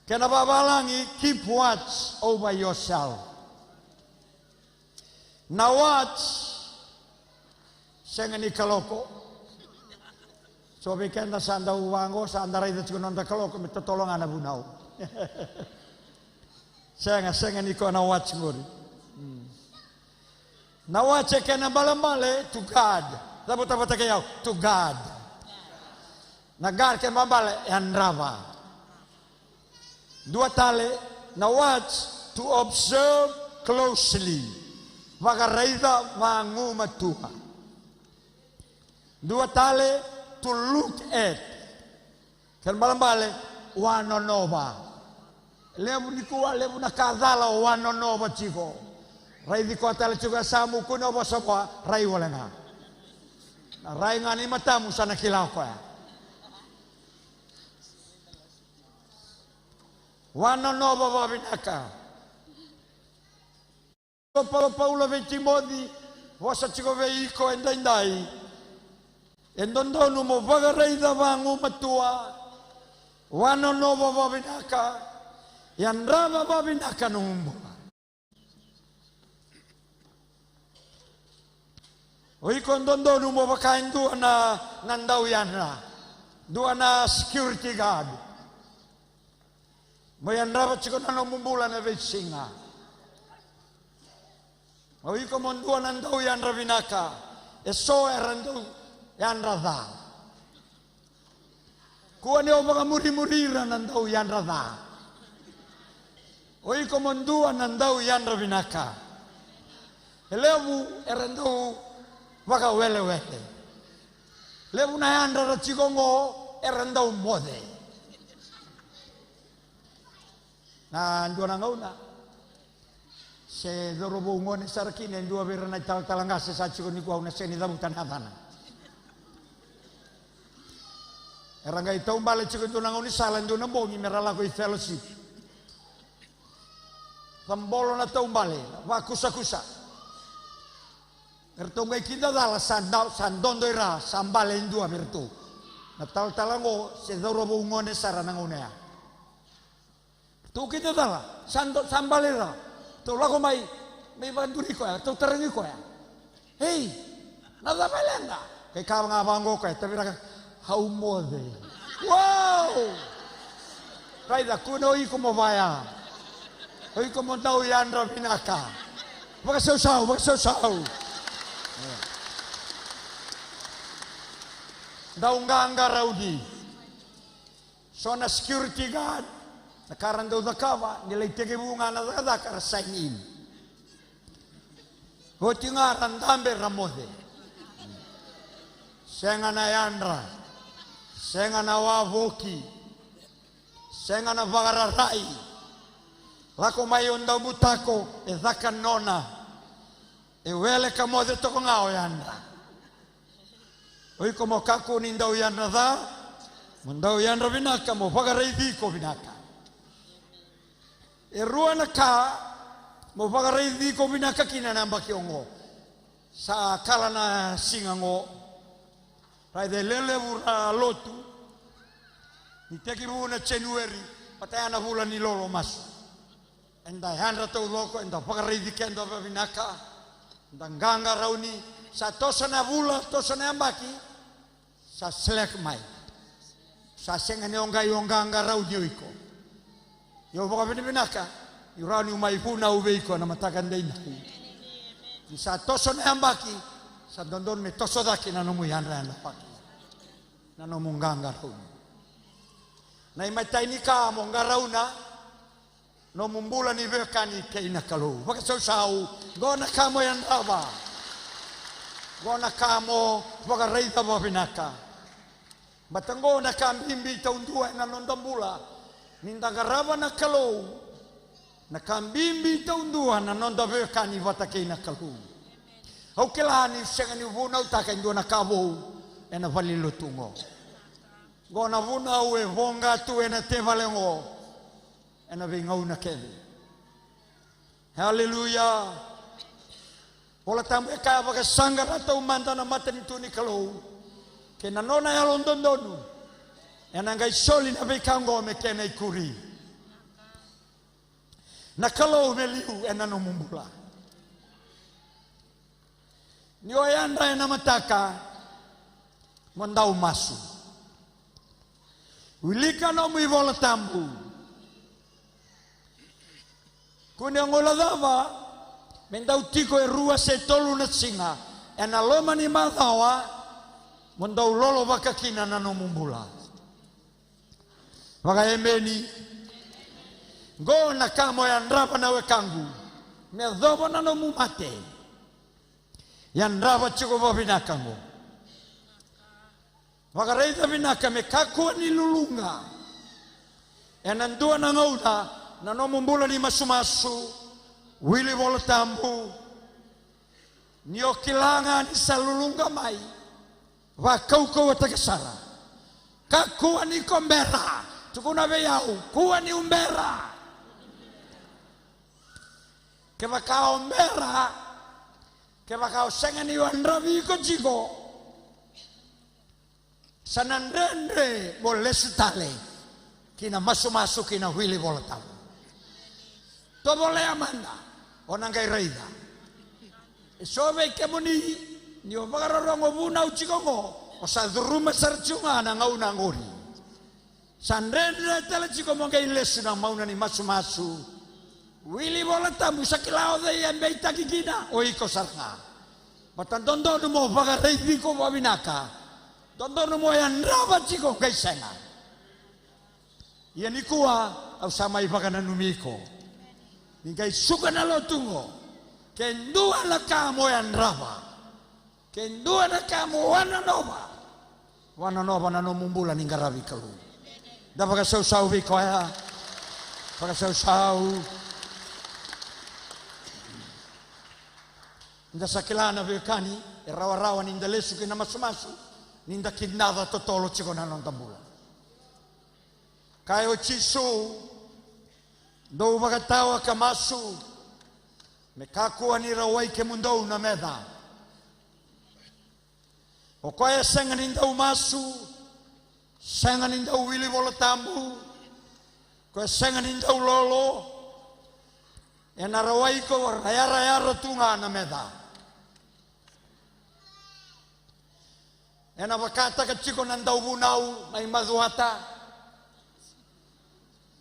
Kena vavalagi, keep watch over yourself. Na watch, sega ni kaloko. So vei keda sa dau vaqo, sa da raica tiko na noda kaloko me totolo ga na vunau. Sega, sega ni koya na watch qori. Mm. Na watch e kena balebale to guard. Cavota vata kei au, to guard. Na guard kena balebale e yadrava. Dua tale, na watch to observe closely. Vakaraica vagumatua. Dua tale, to look at. Kena balebale, wanonova. Levu nikua, levu na ka cala o wanonova tiko. Raici koya tale tiko e yasamu, kua ni o vosa vua, rai wale ga. Na rai ga ni matamu sa na kila o koya. Wanonova vakavinaka. O Paula, Paula vei Timoci, vosa tiko vei iko edaidai. E dodonu mo vakaraica vagumatua, vanonova vavinaka, yadrava vavinaka nomu bula. O iko dodonu mo vaka e dua na, na dauyadra, dua na security guard. Mo yadrava tiko na nomu bula na veisiga. O iko mo dua na dauyadra vinaka, eso era dau yadra ca. Kua ni o vakamurimuri ira na dauyadra ca. O iko mo dua na dauyadra vinaka. E levu era dau vakawelewele. Levu na yadra ra tiko qo era dau moce. Na dua na gauna se cauravou gone sara kina e dua vei ira na italatala qase sa tiko nikua, au na sega ni cavuta na yacana. Era qai taubale tiko e dua na gaunisala e dua na bogi me ra lako i fellowship. Cabolo na taubale, vakusakusa. Eratou qai kidacala, sa da, sa dodo i ra, sa bale e dua vei iratou. Na talatala oqo se cauravou gone sara na gauna ya. Ratou kidacala, sa do, sa bale i ra. Ratou lako mai, mai vakaduri koya, ratou tarogi koya: "Ei, na cava e leqa?" Qai kaya ga vaqo o koya, "Taviraka, au moce." Wow! Raica, kua ni o iko mo vaya. O iko mo dauyadra vinaka. Vakasausau, vakasausau. Dau qaqarauni. So na security guard, na ka ra dau cakava, ni lai tekivu ga na cakacaka ra sign in. Oti ga ra dabe ra moce. Sega na yadra, sega na wavoki, sega na vakararai. Lako mai o daubutako, e caka nona. E wele ka moce toka ga o yadra. O iko mo kakua ni dauyadra ca, mo dauyadra vinaka, mo vakaraici iko vinaka. E rua na ka mo vakaraici iko vinaka kina na yabaki oqo. Sa kala na siga oqo. Raica e lelevu na lotu ni tekivu na January, vata ya na vula ni lolo masu. Eda yadra taucoko, eda vakaraici keda vavinaka, eda qaqarauni. Sa toso na vula, toso na yabaki, sa slack mai. Sa sega ni o qai o qaqarauni o iko. Io, vakavinavinaka, niu rawa niu mai vunau vei iko na mataka daidai. Ni sa toso na yabaki, sa dodonu me toso cake na nomu yadrayadravaki, na nomu qaqarauni. Na imatai ni ka mo qarauna, nomu bula ni veiwekani kei na Kalou. Vakasausau, qo na ka mo yadrava. Qo na ka mo vakaraica vavinaka. Baleta qo na ka bibi taudua ena noda bula. Ni da qarava na Kalou, na ka bibi taudua na noda veiwekani vata kei na Kalou. Au kila niu sega niu vunautaka e dua na ka vou ena valenilotu oqo. Qo na vunau e voqa tu ena tevale oqo ena veigauna kece. Aleluya. Vola Tabu e kaya, vakasaqara taumada na matanitu ni Kalou kei na nona yalododonu, ena qai soli na veika oqo me kena ikuri. Na Kalou me liu ena nomu bula. Ni o yadra ena mataka, mo dau masu. Wilika nomu iVola Tabu. Kua ni o guilecava me dau tiko e rua se tolu na siga ena loma ni macawa, mo dau lolovaka kina na nomu bula. Vakaemeni. Qo na ka mo yadrava na wekaqu, me yacova na nomu mate. Yadrava tiko vavinaka qo. Vakaraica vinaka me kakua ni luluqa ena dua na gauna na nomu bula ni masumasu, wili iVola Tabu. Ni o kila ga ni sa luluqa mai, vakaukauwataka sara. Kakua ni ko bera. Tukuna vei au, kua ni u bera. Kevaka o bera, kevaka o sega ni yadravi iko tiko, Sa na dredre mo lesu tale ki na masumasu ki na wili Vola Tabu. Tovolea mada, o na qai raica. E so vei kemuni, ni o vakarorogo vunau tiko qo, o sa curuma sara tiko ga na gauna qori. Sa dredre tale tiko mo qai lesu na mauna ni masumasu. Wili Vola Tabu, sa kila o cei e beitaki kina, o iko sara ga. Vata dodonu mo vakaraici iko vavinaka. Dodonu mo yadrava tiko qai sega. Ia nikua au sa mai vakananumi iko. Ni qai suka na lotu qo. Ke dua na ka mo yadrava. Ke dua na ka mo wananova. Wananova na nomu bula ni qaravi Kalou. Da vakasausau vei koya. Vakasausau. Da sa kila na veiwekani, e rawarawa ni da lesu ki na masumasu, ni da kidinaca totolo tiko na noda bula. Kaya o Jisu, dou vakatawa ka masu, me kakua ni rawai kemudou na meca. O koya e sega ni dau masu, sega ni dau wili Vola Tabu, koya e sega ni dau lolo, ena rawai iko, rayarayara tu ga na meca. Ena vakataka tiko na dauvunau mai Macuata.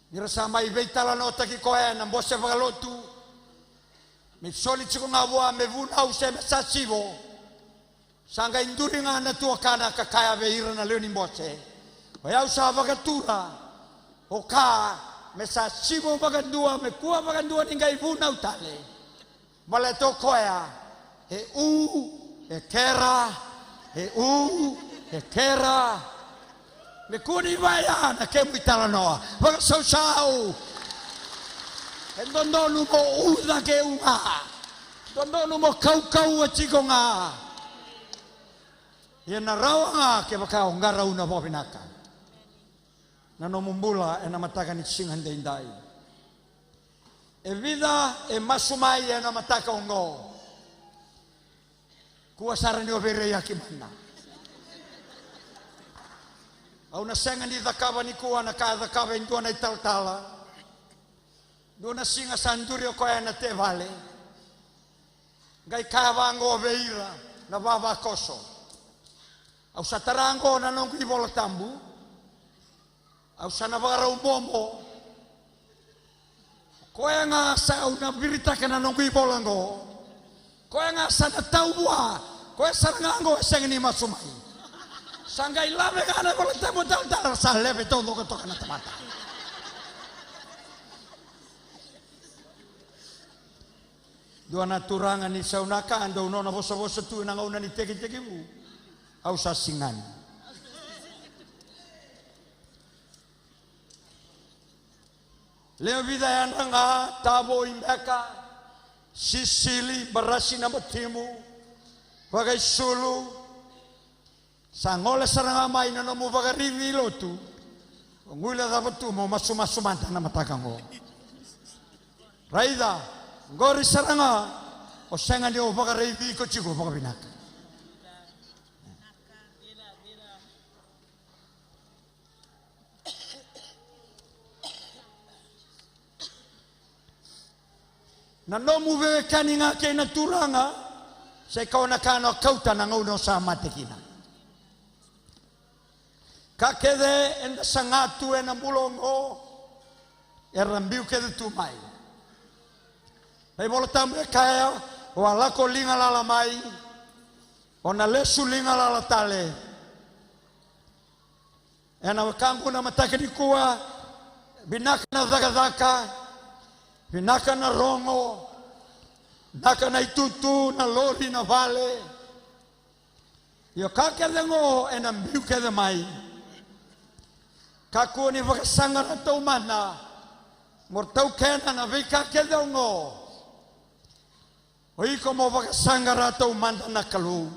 Ni ra sa mai veitalanoataki koya ena bose vakalotu. Me soli tiko ga vua me vunau se me sa sivo. Sa qai duri ga na tuakana ka kaya vei ira na lewe ni bose. O yau sa vakatura. O ka me sa sivo vakadua, me kua vakadua ni qai vunau tale. Baleta o koya, e u, e kera, e u, e kera. Me kua ni vaya na kemu italanoa. Vakasausau. E dodonu mo u cake u ga. Dodonu mo kaukauwa tiko ga. Ia na rawa ga kevaka o qarauna vakavinaka. Na nomu bula ena mataka ni siga daidai. E vica e masu mai ena mataka oqo. Kua sara ni o veiraiyaki mana. Au na sega ni cakava nikua na ka e cakava e dua na italatala. Dua na siga sa duri o koya ena tevale. Qai kaya vaqo vei ira na vavakoso. Au sa tara qo na noqu iVola Tabu. Au sa na vakarau bobo. Koya ga sa au na viritaka na noqu ivola qo. Koya ga sa na tau vua. Koya sara ga qo e sega ni masu mai. Sa qai lave ga na iVola Tabu talatala sa leve taucoko toka na tamata. Dua na turaga ni saunaka dau nona vosavosa tu ena gauna ni tekitekivu. Au sa sigani. Lewe vica yadra ga, tavoi beka, sisili, barasi na matimu, vakaisulu. Sa gole sara ga mai na nomu vakaraici lotu. O guilecava tu mo masumasu mada na mataka oqo. Raica, oqori sara ga o sega ni o vakaraici iko tiko vakavinaka. Na nomu veiwekani ga kei na Turaga, sa ikawa na ka na kauta na gauna o sa mate kina. Ka kece eda saga tu ena bula oqo, era biu kece tu mai. Na iVola Tabu e kaya, o a lako liga lala mai, o na lesu liga lala tale. Ena wekaqu na mataka nikua, vinaka na cakacaka, vinaka na rogo, vinaka na itutu, na lori, na vale. Io ka kece oqo ena biu kece mai. Kakua ni vakasaqara taumada, mo taukena na veika kece oqo. O iko mo vakasaqara taumada na Kalou.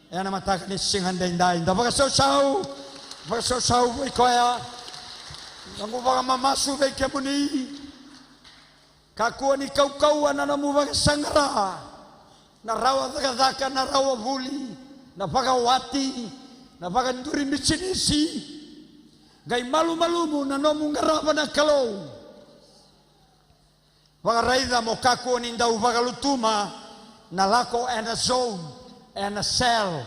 Ena mataka ni siga daidai, da vakasausau, vakasausau vei koya. Noqu vakamamasu vei kemuni. Kakua ni kaukauwa na nomu vakasaqara. Na rawa cakacaka, na rawa vuli, na vakawati, Na vakaduri bisinisi, qai malumalumu na nomu qarava na Kalou. Vakaraica mo kakua ni dau vakalutuma na lako ena zone, ena cell.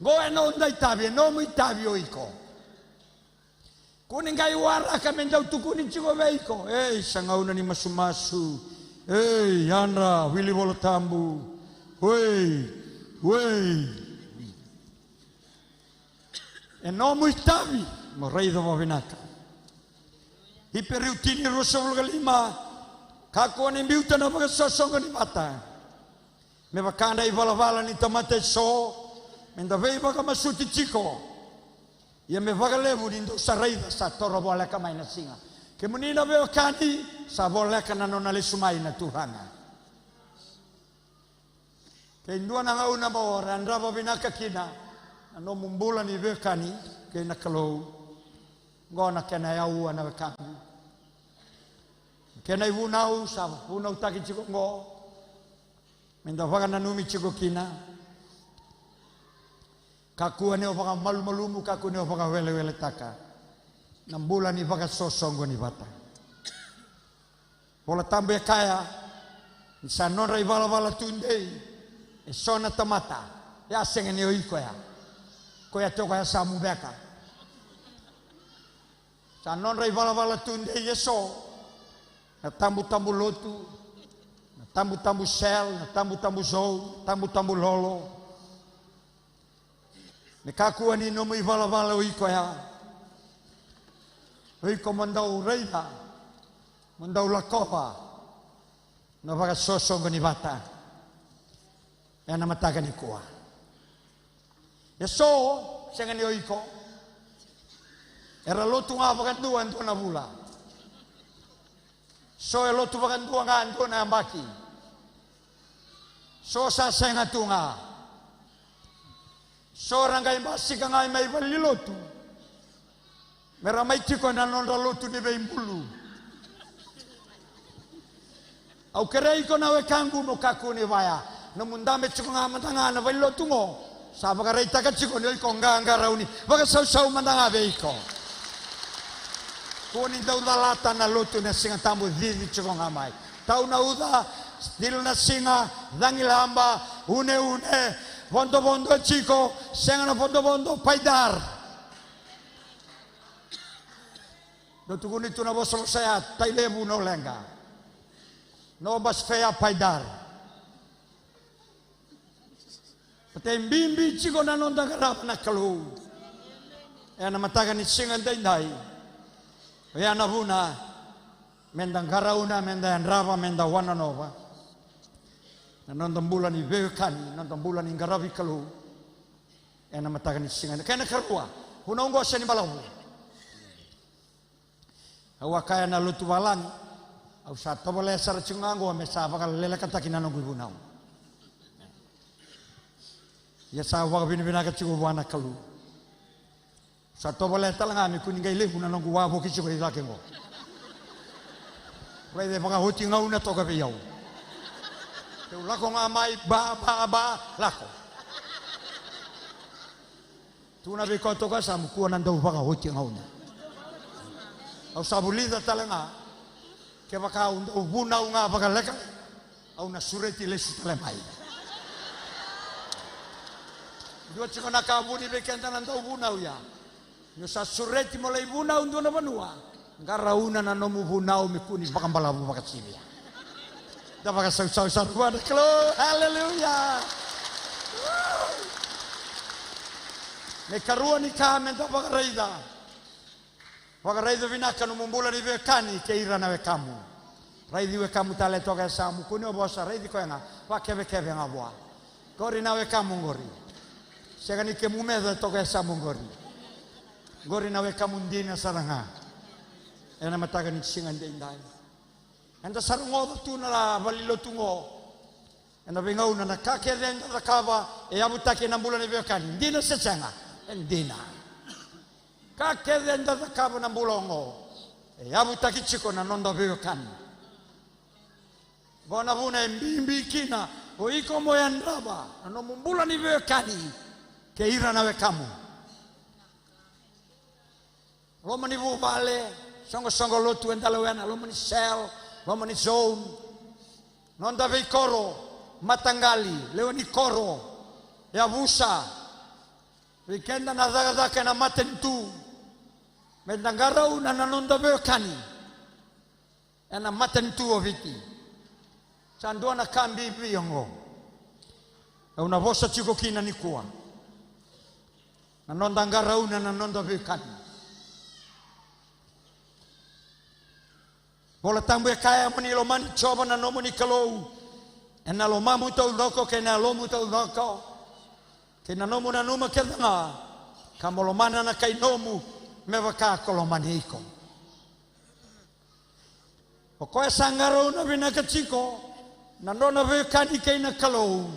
Qo e noda itavi, e nomu itavi o iko. Kua ni qai waraka me dau tukuni tiko vei iko. Ei, sa gauna ni masumasu. Ei, yadra, wili Vola Tabu. Wei, wei. E nomu itavi mo raica vakavinaka. Iperiu tini, ruasagavulu ka lima. Kakua ni biuta na vakasosoqoni vata. Me vaka na ivalavala ni tamata eso, me da veivakamasuti tiko. Ia me vakalevu ni dou sa raica sa toro voleka mai na siga. Kemuni na veiwekani, sa voleka na nona lesu mai na Turaga. Kei dua na gauna mo yadrava vinaka kina na nomu bula ni veiwekani kei na Kalou. Qo na kena yaua na wekaqu. Kena ivunau sa vunautaki tiko qo. Me da vakananumi tiko kina. Kakua ni o vakamalumalumu, kakua ni o vakaweleweletaka na bula ni vakasosoqoni vata. Vola Tabu e kaya ni sa nodra ivalavala tudei eso na tamata. E a sega ni o iko ya. Koya tiko ya sa mu beka. Sa nodra ivalavala tudei eso na tabutabu lotu, na tabutabu cell, na tabutabu zone, tabutabu lolo. Me kakua ni nomu ivalavala o iko ya. O iko mo dau raica, mo dau lakova na vakasosoqoni vata ena mataka nikua. Eso, sega ni o iko. Era lotu ga vakadua e dua na vula. So e lotu vakadua ga e dua na yabaki. So sa sega tu ga. So ra qai basika ga mai valenilotu me ra mai tiko ena nodra lotu ni veibulu. Au kerei iko na wekaqu mo kakua ni vaya. Nomu dabe tiko ga mada ga na valenilotu qo, sa vakaraitaka tiko ni o iko qaqarauni. Vakasausau mada ga vei iko. Kua ni dau calata na lotu na Siga Tabu, cici tiko ga mai. Tau na uca, still na siga, cagilaba, uneune, vodovodo tiko, sega na vodovodo, paidar. Dou tukuni tu na vosavosa ya, Tailevu, no leqa. No bus fare, paidar. Baleta e bibi tiko na noda qarava na Kalou ena mataka ni siga daidai. Oya na vuna me da qarauna, me da yadrava, me da wanonova na noda bula ni veiwekani, noda bula ni qaravi Kalou ena mataka ni siga. Kena ikarua, vunau qo sega ni balavu. Au a kaya na lotu vakalagi, au sa tovolea sara tiko ga qo me sa vakalelekataki na noqu ivunau. Ia sa vakavinavinaka tiko vua na Kalou. Sa tovolea tale ga me kua ni qai levu na noqu wavoki tiko i cake qo. Raica e vakaoti gauna toka vei au. Keu lako ga mai, ba, ba, ba, lako. Tukuna vei koya toka, sa mo kua na dau vakaoti gauna. Au sa vulica tale ga, kevaka au dau vunau ga vakalekaleka, au na sureti lesu tale mai. Dua tiko na ka vuni vei keda na dau vunau ya. Ni o sa sureti mo lai vunau dua na vanua, qarauna na nomu vunau me kua ni vakabalavu vakasivia. Da vakasausau sara vua na Kalou. Aleluya. Na ikarua ni ka me da vakaraica. Vakaraica vinaka nomu bula ni veiwekani kei ira na wekamu. Raici wekamu tale toka e yasamu, kua ni o vosa, raici koya ga, vakevekeve ga vua. Qori na wekamu qori. Sega ni kemu meca toka e yasamu qori. Qori na wekamu dina sara ga. Ena mataka ni siga daidai, eda sa rogoca tu na valenilotu qo. Ena veigauna na ka kece eda cakava e yavutaki ena bula ni veiwekani. Dina se sega? E dina. Ka kece eda cakava na bula oqo e yavutaki tiko na noda veiwekani. Qo na vuna e bibi kina o iko mo yadrava na nomu bula ni veiwekani kei ira na wekamu. Loma ni vuvale, soqosoqo lotu eda lewena, loma ni cell, loma ni zone, noda veikoro, mataqali, lewe ni koro, yavusa, vei keda na cakacaka ena matanitu, meda qarauna na noda veiwekani ena matanitu o Viti. Sa dua na ka bibi oqo au na vosa tiko kina nikua. Na noda qarauna na noda veiwekani. Vola Tabu e kaya, mo ni lomani Jiova na nomuni Kalou ena lomamu taucoko kei na yalomu taucoko kei na nomu nanuma kece ga, ka mo lomana na kai nomu me vaka ko lomani iko. O koya sa qarauna vinaka tiko na nona veiwekani kei na Kalou,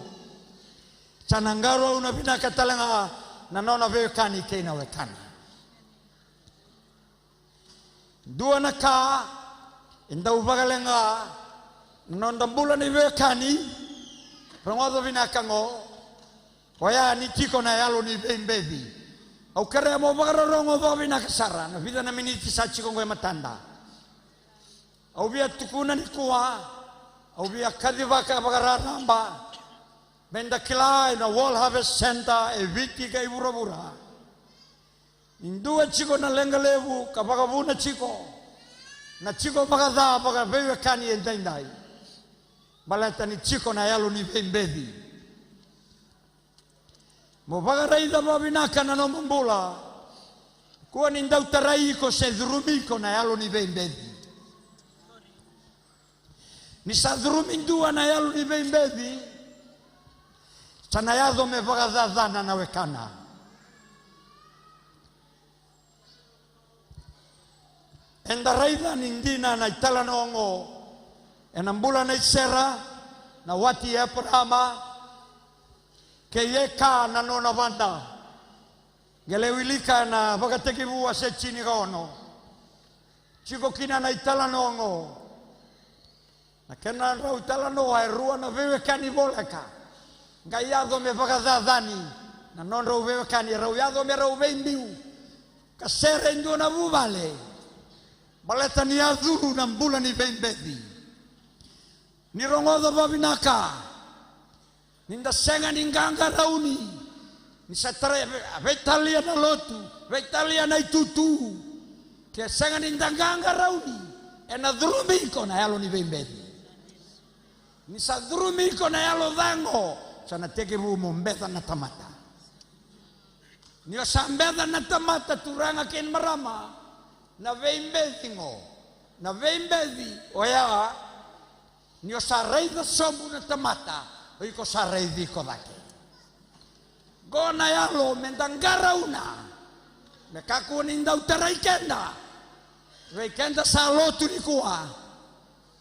sa na qarauna vinaka tale ga na nona veiwekani kei na wekana. Dua na ka e dau vakaleqa na noda bula ni veiwekani, rogoca vinaka oqo, oya ni tiko na yalo ni veibeci. Au kerea mo vakarorogo vakavinaka sara na vica na miniti sa tiko oqo e matada. Au via tukuna nikua, au via kacivaka vakararaba, meda kila ena World Harvest Centre e Viti kei vuravura, ni dua tiko na leqa levu ka vakavuna tiko na tiko vakaca vakaveiwekani edaidai, baleta ni tiko na yalo ni veibeci. Mo vakaraica vakavinaka na nomu bula. Kua ni dau tarai iko se curumi iko na yalo ni veibeci. Ni sa curumi dua na yalo ni veibeci, sa na yaco me vakacacana na wekana. Eda raica ni dina na italanoa oqo ena bula nei Sera, na wati i Eparaama, kei Eka na nona vada. Qai lai wilika ena Vakatekivu wase tinikaono. Tiko kina na italanoa oqo. Na kena drau italanoa e rua na veiwekani voleka. Qai yaco me vakacacani na nodrau veiwekani, e rau yaco me rau veibiu. Ka sere e dua na vuvale. Baleta ni a curu na bula ni veibeci. Ni rogoca vakavinaka. Ni da sega ni qaqarauni, ni sa tara, veitalia na lotu, veitalia na itutu, ke sega ni da qaqarauni, ena curumi iko na yalo ni veibeci. Ni sa curumi iko na yalo ca oqo, sa na tekivu mo beca na tamata. Ni o sa beca na tamata, turaga kei na marama, na veibeci oqo, na veibeci oya. Ni o sa raica sobu na tamata, o iko sa raici iko cake. Qo na yalo me da qarauna, me kakua ni dau tarai keda. Vei keda sa lotu nikua,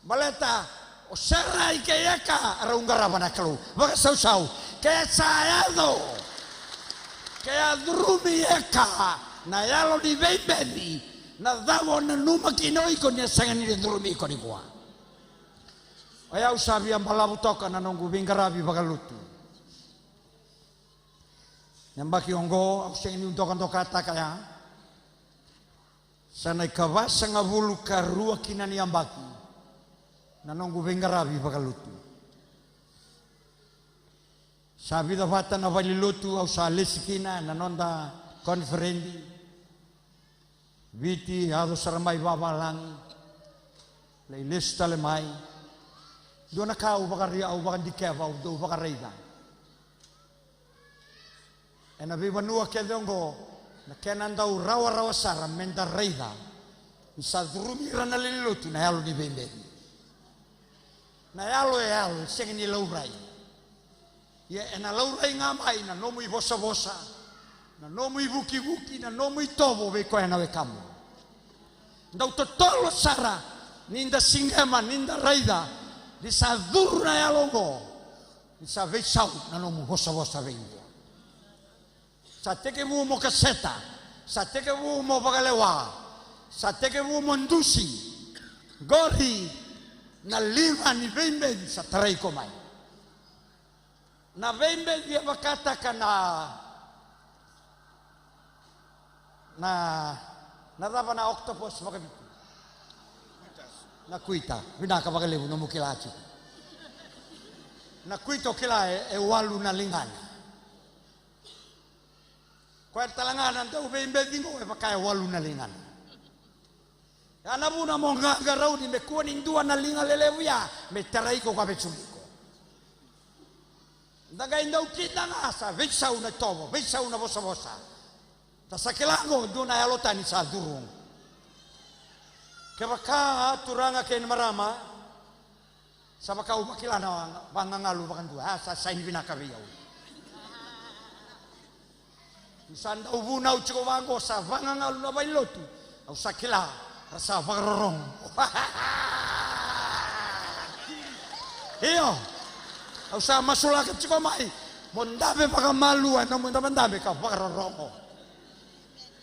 baleta o Sera kei Eka, rau qarava na Kalou. Vakasausau, ke sa yaco, ke a curumi Eka na yalo ni veibeci, na cava o nanuma kina o iko ni a sega ni curumi iko nikua? O yau sa via balavu toka na noqu veiqaravi vakalotu. Na yabaki oqo au sega niu dokadokataka ya. Sa na ikavasagavulu ka rua kina ni yabaki na noqu veiqaravi vakalotu. Sa vica vata na valenilotu au sa lesi kina na noda koniferedi. Viti, yaco sara mai vavalagi, lai lesu tale mai. Dua na ka au vakari, au vakadikeva, au dau vakaraica. Ena veivanua kece oqo, na kena dau rawarawa sara me da raica ni sa curumi ira na lewe ni lotu na yalo ni veibeci. Na yalo e yalo, e sega ni laurai. Ia ena laurai ga mai na nomu ivosavosa, na nomu ivukivuki, na nomu itovo vei koya na wekamu. Dau totolo sara ni da siqema, ni da raica ni sa curu na yalo oqo, ni sa veisau na nomu vosavosa vei iko. Sa tekivu mo kaseta, sa tekivu mo vakalewa, sa tekivu mo dusi. Qori na liga ni veibeci sa tarai iko mai. Na veibeci e vakataka na Na, na cava na octopus vakaviti? Na kuita. Vinaka vakalevu nomu kila tiko. Na kuita o kila e, e walu na ligana. Koya tale ga na dauveibeci qo e vaka e walu na ligana. Ya na vuna mo qaqarauni me kua ni dua na liga lelevu ya me tarai iko ka veicugi iko. Da qai dau kida ga sa veisau na tovo, veisau na vosavosa. Da sa kila qo dua na yalo tani sa curu. Kevaka turaga kei na marama, sa vaka au vakila na vagagalu vakadua, a sa saini vinaka vei au. Ni sa dau vunau tiko vaqo sa vagagalu na vailotu, au sa kila ra sa vakarorogo. Io, au sa masulaka tiko mai mo dabe vakamalua na nomu dabedabe ka vakarorogo.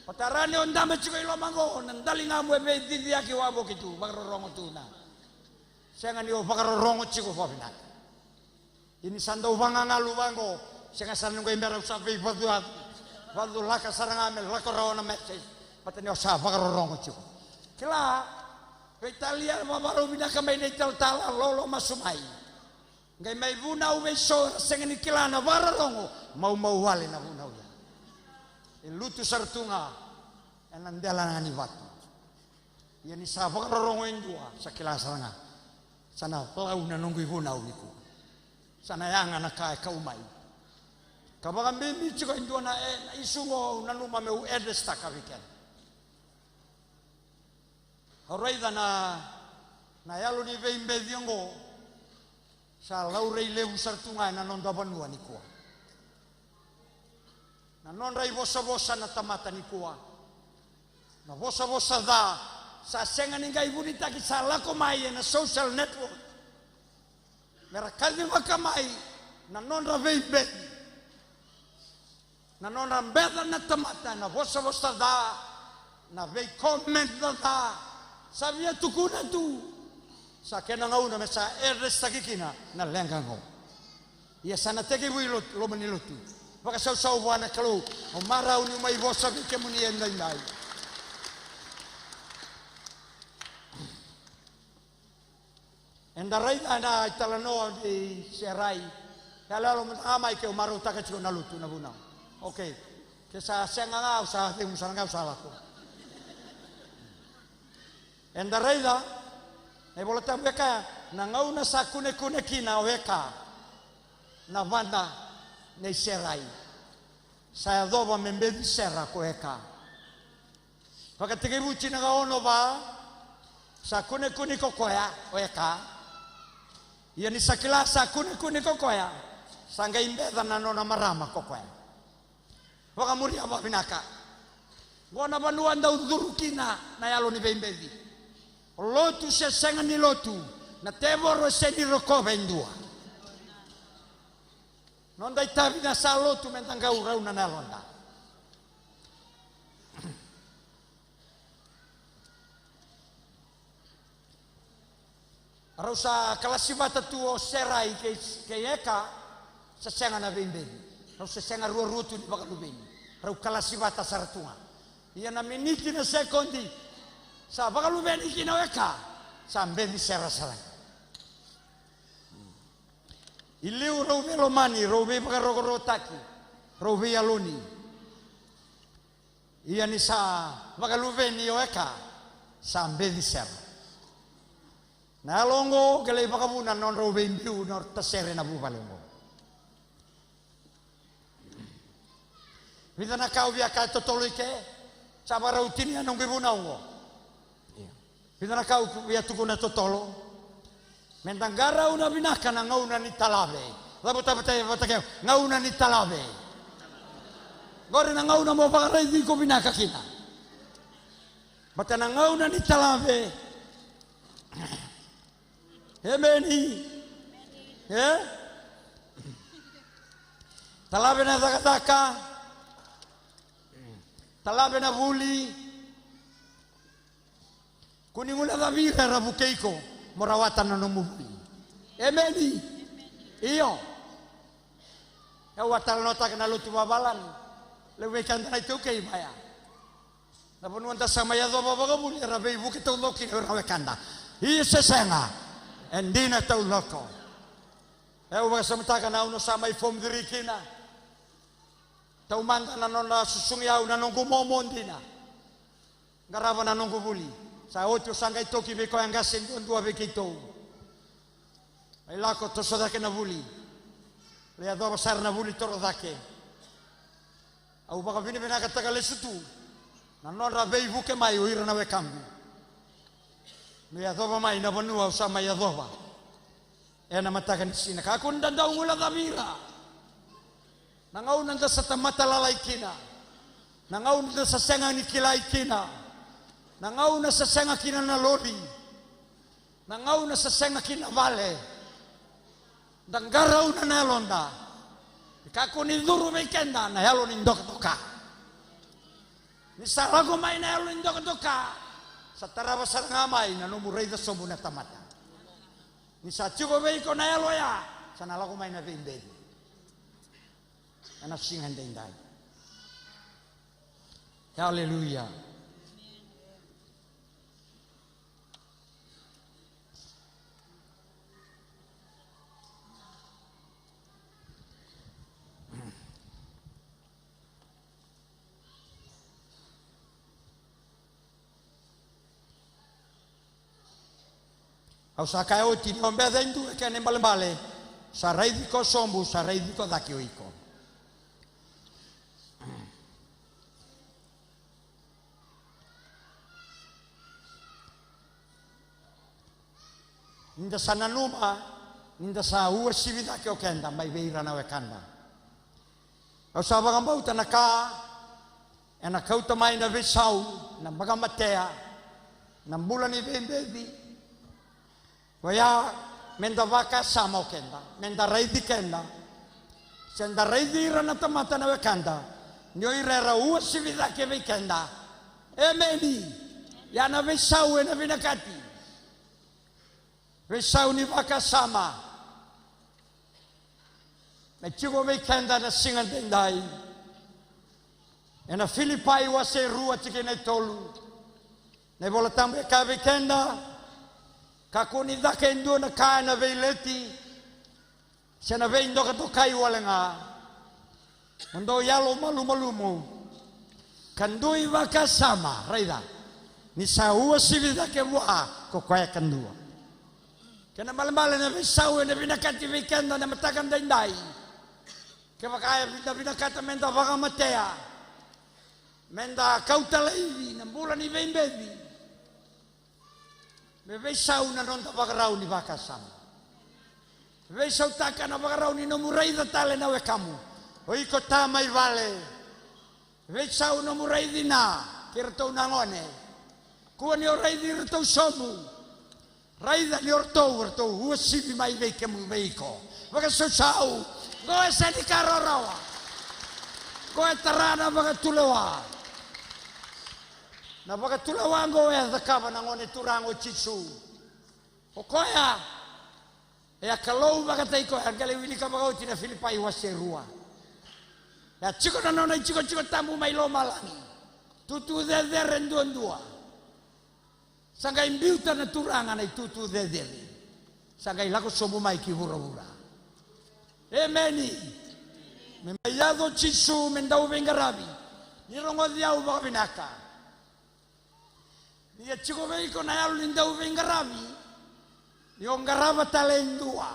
Vata rani o dabe tiko i loma qo na daligamu e veiciciyaki wavoki tu, vakarorogo tu na. Sega ni o vakarorogo tiko vakavinaka. Ia ni sa dau vagagalu vaqo, sega sara ni qai bera au sa veivacuvacu. Vaculaka sara ga me lako rawa na message. Vata ni o sa vakarorogo tiko. Kila, veitalia vavarau vinaka mai na italatala, lolo masu mai. Qai mai vunau vei so era sega ni kila na vakarorogo, maumau wale na vunau ya. E lutu sara tu ga ena dela ga ni vatu. Ia ni sa vakarorogo e dua, sa kila sara ga. Sa na lau na noqu ivunau nikua. Sa na yaga na ka e kau mai. Ka vakabibi tiko e dua na, e, na isu qo au nanuma meu address-taka vei keda. Au raica na, na yalo ni veibeci oqo sa laurai levu sara tu ga ena noda vanua nikua. Na nodra ivosavosa na tamata nikua. Na vosavosa ca sa sega ni qai vunitaki, sa lako mai ena social network. Mera kacivaka mai na nodra veibeci. Na nodra beca na tamata, na vosavosa ca, na veicomment ca, sa via tukuna tu. Sa kena gauna me sa address-taki kina na leqa qo. Ia sa na tekivu i lotu, loma ni lotu. Vakasausau vua na Kalou, au marau niu mai vosa vei kemuni edaidai. Eda raica na italanoa nei Serai. Yaloyalo mada ga mai keu marautaka tiko na lotu na vunau. Okay. Ke sa sega ga au sa cegu sara ga au sa lako. Eda raica na iVolatabu e kaya na gauna sa kunekune kina o Eka na vada nei Serai. Sa yacova me beci Sera ko Eka. Vakatekivu tinikaono va, sa kunekune ko koya o Eka. Ia ni sa kila sa kunekune ko koya, sa qai beca na nona marama ko koya. Vakamuria vavinaka. Qo na vanua dau curu kina na yalo ni veibeci. Lotu se sega ni lotu, na tevoro e sega ni rokova e dua. Noda itavi na sa lotu meda qau rauna na yaloda. Rau sa kalasi vata tu o Serai kei, kei Eka, sa sega na veibeci. Rau sa sega ruarua tu ni vakaluveni. Rau kalasi vata sara tu ga. Ia na miniti na sekodi sa vakaluveni kina o Eka, sa beci Sera sara ga. I liu rau veilomani, rau veivakarokorokotaki, rau veiyaloni. Ia ni sa vakaluveni o Eka, sa beci Sera. Na yalo oqo qai lai vakavuna na nodrau veibiu, na nodra tasere na vuvale oqo. Vica na ka au via kaya totolo i ke, sa vakarau tinia noqu ivunau oqo. Ia. Vica na ka au via tukuna totolo. Meda qarauna vinaka na gauna ni talave. Cavuta vata, vata kei au, gauna ni talave. Qori na gauna mo vakaraici iko vinaka kina. Vata na gauna ni talave. Emeni. E? Talave na cakacaka. Talave na vuli. Kua ni guilecavi ira era vukei iko mo rawata na nomu vuli. Emeni. Io. Au a talanoataka na lotu vavalagi. Levu vei keda na iTaukei vaya. Na vanua da sa mai yacova vakavuli era veivuke taucoko kina o ira na wekada. Ia se sega, e dina taucoko. E, au vakasamataka na gauna au sa mai form three kina. Taumada na nona susugi au na noqu momo dina. Qarava na noqu vuli. Sa oti au sa qai toki vei koya qase duadua vei keitou. Mai lako toso cake na vuli. Lai yacova sara na vuli toro cake. Au vakavinavinakataka lesu tu na nodra veivuke mai o ira na wekaqu. Me yacova mai na vanua au sa mai yacova. Ena mataka ni siga, kakua ni da dau guilecavi ira. Na gauna da sa tamata lalai kina. Na gauna da sa sega ni kilai kina. Na gauna sa sega kina na lori. Na gauna sa sega kina vale. Da qarauna na yaloda. Kakua ni curu vei keda na yalo ni dokadoka. Ni sa lako mai na yalo ni dokadoka, sa tarava sara ga mai na nomu raica sobu na tamata. Ni sa tiko vei iko na yalo oya, sa na lako mai na veibeci. Ena siga edaidai. Aleluya. Au sa kaya oti ni o beca e dua e kena ibalebale, sa raici ko sobu, sa raici ko cake o iko. Ni da sa nanuma ni da sa uasivi cake o keda mai vei ira na wekada. Au sa vakabauta na ka ena kauta mai na veisau, na vakamatea, na bula ni veibeci. Oya, me da vakasama o keda, me da raici keda. Se da raici ira na tamata na wekada, ni o ira era uasivi cake vei keda. Emeni. Ia na veisau ena vinakati. Veisau ni vakasama. Me tiko vei keda na siga daidai. Ena Filipai wase rua tikina e tolu. Na iVola Tabu e kaya vei keda, kakua ni caka e dua na ka ena veileti, se na veidokadokai wale ga. Mo dou yalomalumalumu ka dui vakasama, raica, ni sa uasivi cake vua ko koya kadua. Kena ibalebale na veisau ena vinakati vei keda na mataka daidai. Kevaka eda vinakata me da vakamatea, me da kauta laivi na bula ni veibeci. Me veisau na noda vakarau ni vakasama. Veisautaka na vakarau ni nomu raica tale na wekamu. O iko ta mai vale. Veisau nomu raici na kei ratou na gone. Kua ni o raici iratou sobu. Raica ni o ratou, o ratou uasivi mai vei kemu, vei iko. Vakasausau. Qo e sega ni ka rawarawa. Qo e tara na vakatulewa. Na vakatulewa qo e a cakava na Gone Turaga o Jisu. O koya e a Kalou vakataki koya, qai lai wilika vakaoti na Filipai wase rua. E a tiko na nona itikotiko tabu mai lomalagi. Tutu cecere duadua. Sa qai biuta na Turaga na itutu cecere. Sa qai lako sobu mai ki vuravura. Emeni. Me mai yaco Jisu me dau veiqaravi. Ni rogoci au vakavinaka. Ni a tiko vei iko na yalo ni dau veiqaravi, ni o qarava tale e dua.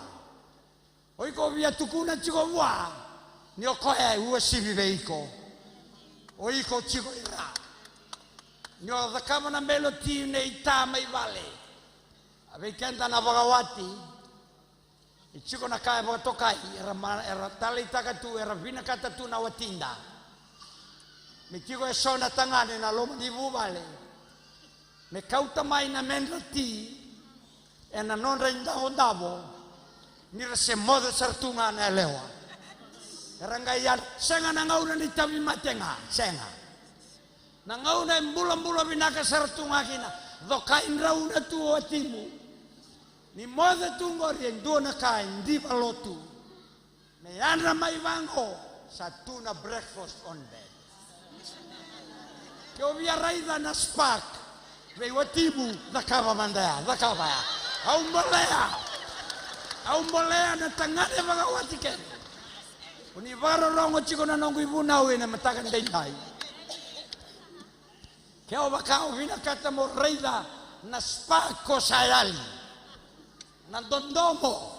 O iko via tukuna tiko vua ni o koya e uasivi vei iko. O iko tiko i ra. Ni o cakava na meloti nei ta mai vale. A vei keda na vakawati. E tiko na ka e vakatokai, era ma-, era taleitaka tu, era vinakata tu na watida. Me tiko eso na tagane na loma ni vuvale. Me kauta mai na medra ti, ena nodra idavodavo, ni ra se moce sara tu ga na yalewa. Era qai yadra, sega na gauna ni tauvimate ga, sega. Na gauna e bulabula vinaka sara tu ga kina, cokai drau na tu o watimu. Ni moce tu qori e dua na ka e diva lotu. Me yadra mai vaqo, sa tu na breakfast on bed. Ke o via raica na spark vei watimu, cakava mada ya, cakava ya. Au bolea, au bolea na tagane vakawati kece. O ni vakarorogo tiko na noqu ivunau ena mataka daidai. Ke o vaka o vinakata mo raica na spark ko sa yali, na dodomo,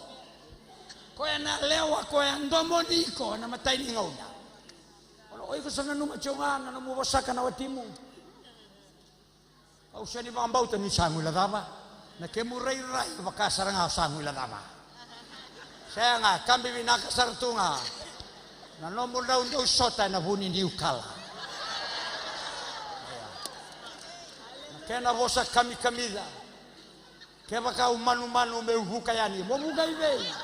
koya na lewa koya domoni iko na matai ni gauna. O iko sa nanuma tiko ga na nomu vosaka na watimu. Au sega ni vakabauta ni sa guilecava. Na kemu rairai vaka sara ga sa guilecava. Sega, kabi vinaka sara tu ga. Na nomu dau dau sota ena vu ni niu kala. Na kena vosa kamikamica. Kevaka au manumanu meu vuka yani, mo vuka i vei?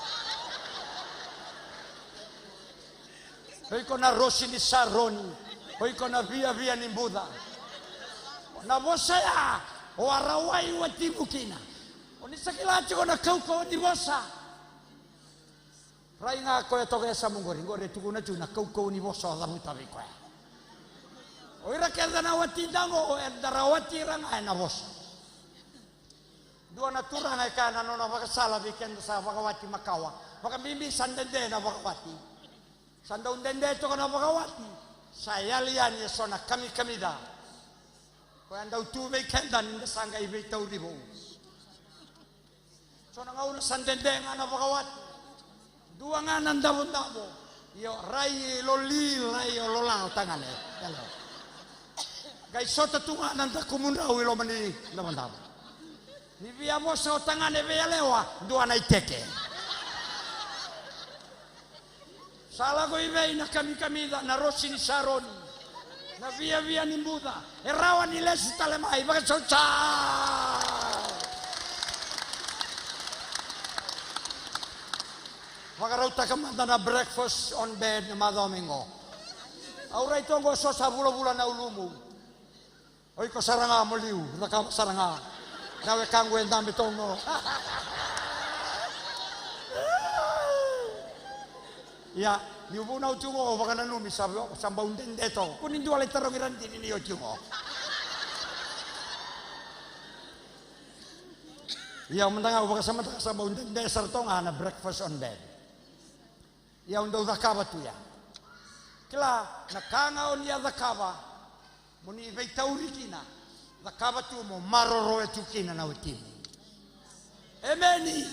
O iko na rosi ni Saroni, o iko na viavia ni buca. Na vosa ya o a rawai watimu kina. O ni sa kila tiko na kaukauwa ni vosa. Rai ga koya toka e yasamu qori, qori e tukuna tu na kaukauwa ni vosa o cavuta vei koya. O ira kece na wati daqo, eda rawati ira ga ena vosa. Dua na turaga e kaya na nona vakasala vei keda sa vakawati makawa, vakabibi sa dede na vakawati. Sa dau dede toka na vakawati, sa yali yani eso na kamikamica. Koya dau tu vei keda ni da sa qai veitauri vou. So na gauna sa dede ga na vakawati. Dua ga na davodavo. Io, rai loli, rai o lola o tagane. Qai sota tu ga na dakumudrau i loma ni davodavo. Ni via vosa o tagane vei yalewa, dua na iteke. Sa lako i vei na kamikamica, na rosi ni Saroni, na viavia ni buca? E rawa ni lesu tale mai, vakasausa. Vakarautaka mada na breakfast on bed na macawa mai qo. Au rai toqo so sa vulavula na ulumu. O iko sara ga mo liu, cakava sara ga. Na wekaqu e dabe toqo. Ia, niu vunau tiko qo, vakananumi sa, sa bau dede toka. Ko ni dua lai tarogi radini ni oti qo. Ia, mada ga au vakasamataka sa bau dede sara toka ga na breakfast on bed. Ia, au dau cakava tu ya. Kila, na ka ga o ni a cakava mo ni veitauri kina, cakava tu mo maroroya tu kina na watimu. Emeni.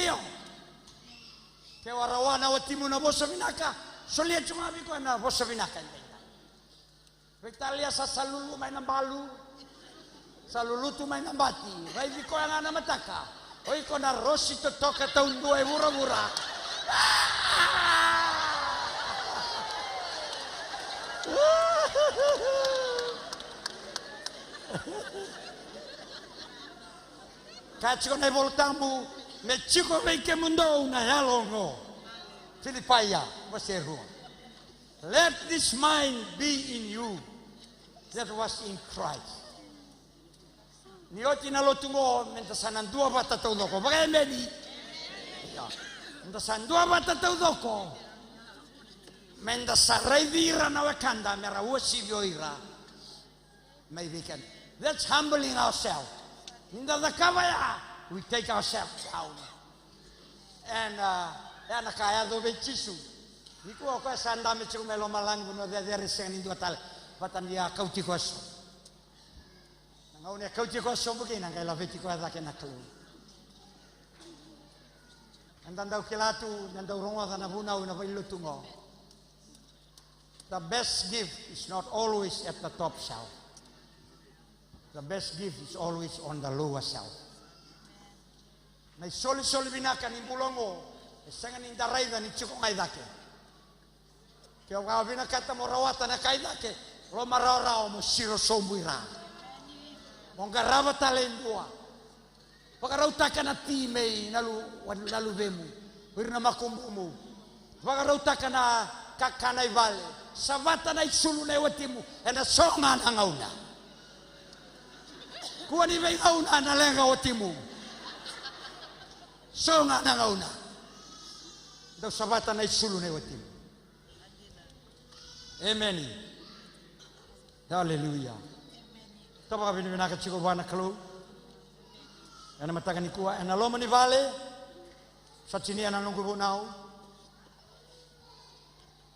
Io. Ke o a rawa na watimu na vosa vinaka, solia tu ga vei koya na vosa vinaka. Veitalia sa salulu mai na balu. Sa lulutu mai na bati. Raici koya ga na mataka. O iko na rosi totoka taudua e vuravura. Ka tiko na iVola Tabu, me tiko vei kemudou na yalo oqo. Filipai ya, wase rua. Let this mind be in you that was in Christ. Ni oti na lotu qo, meda sa na duavata taucoko. Vakaemeni. Ia. Meda sa duavata taucoko. Meda sa raici ira na wekada, mera uasivi o ira. Mai vei keda. That's humbling ourselves. Ni da cakava ya, we take ourselves down. And, uh, ya na ka yaco vei Jisu. Nikua o koya sa dabe tiko mai lomalagi, vanua cecere, sega ni dua tale. Vata ni a kauti koya sobu. Na gauna e kauti koya sobu kina, qai laveti koya cake na Kalou. Eda dau kila tu, eda dau rogoca na vunau ena vailotu qo. The best gift is not always at the top shelf. The best gift is always on the lower shelf. Na isolisoli vinaka ni bula oqo, e sega ni da raica ni tiko ga i cake. Ke o vinakata mo rawata na ka i cake, loma rawarawa mo siro sobu i ra. Mo qarava tale e dua. Vakarautaka na ti mai na lu-, na luvemu, o ira na makubumu. Vakarautaka na kakana i vale. Savata na isulu nei watimu ena so ga na gauna. Kua ni veigauna na leqa watimu. So ga na gauna. Dau savata na isulu nei watimu. Emeni. Aleluya. Sa vakavinavinaka tiko vua na Kalou ena mataka nikua, ena loma ni vale. Sa tinia na noqu vunau.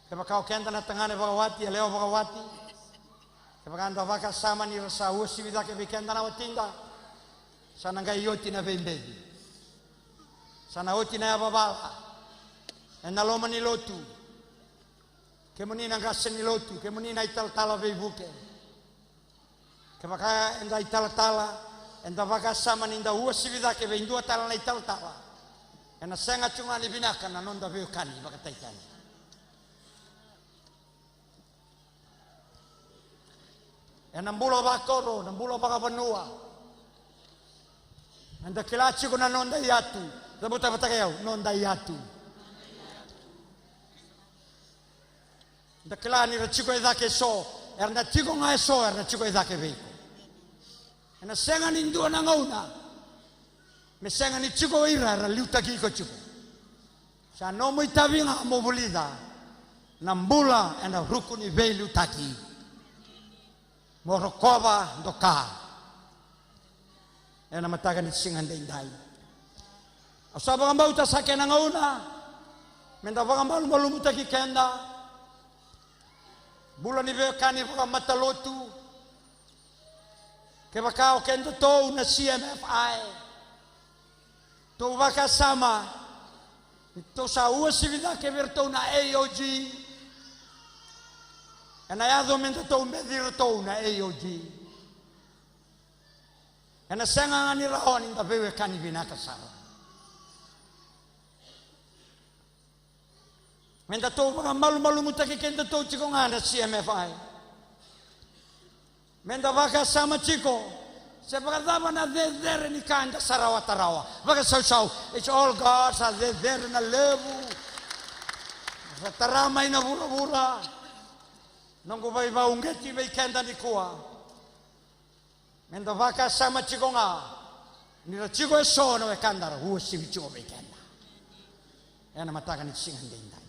Kevaka o keda na tagane vakawati, yalewa vakawati, kevaka eda vakasama ni ra sa uasivi cake vei keda na watida, sa na qai oti na veibeci. Sa na oti na yavavala ena loma ni lotu. Kemuni na qase ni lotu, kemuni na italatala veivuke. Kevaka eda italatala, eda vakasama ni da uasivi cake vei dua tale na italatala, ena sega tu ga ni vinaka na noda veiwekani vakaTaitani. Ena bula vakoro, na bula vakavanua, eda kila tiko na noda iyatu. Cavuta vata kei au, noda iyatu. Da kila ni ra tiko e cake eso, era na tiko ga eso, era na tiko e cake vei iko. Ena sega ni dua na gauna me sega ni tiko o ira era liutaki iko tiko. Sa nomu itavi ga mo vulica na bula ena ruku ni veiliutaki. Mo rokova, doka. Ena mataka ni siga daidai, au sa vakabauta sa kena gauna meda vakamalumalumutaki keda. Bula ni veiwekani vakamatalotu. Kevaka o kedatou na C M F I, tou vakasama ni tou sa uasivi cake vei iratou na A O G, ena yaco me datou beci iratou na A O G. Ena sega ga ni rawa ni da veiwekani vinaka sara. Me datou vakamalumalumutaki kedatou tiko ga na C M F I. Me da vakasama tiko se vakacava na cecere ni ka eda sa rawata rawa. Vakasausau, it's all God. Sa cecere na levu, sa tara mai na vuravura. Noqu veivakauqeti vei keda nikua, me da vakasama tiko ga ni ra tiko eso na wekada ra uasivi tiko vei keda. Ena mataka ni siga daidai,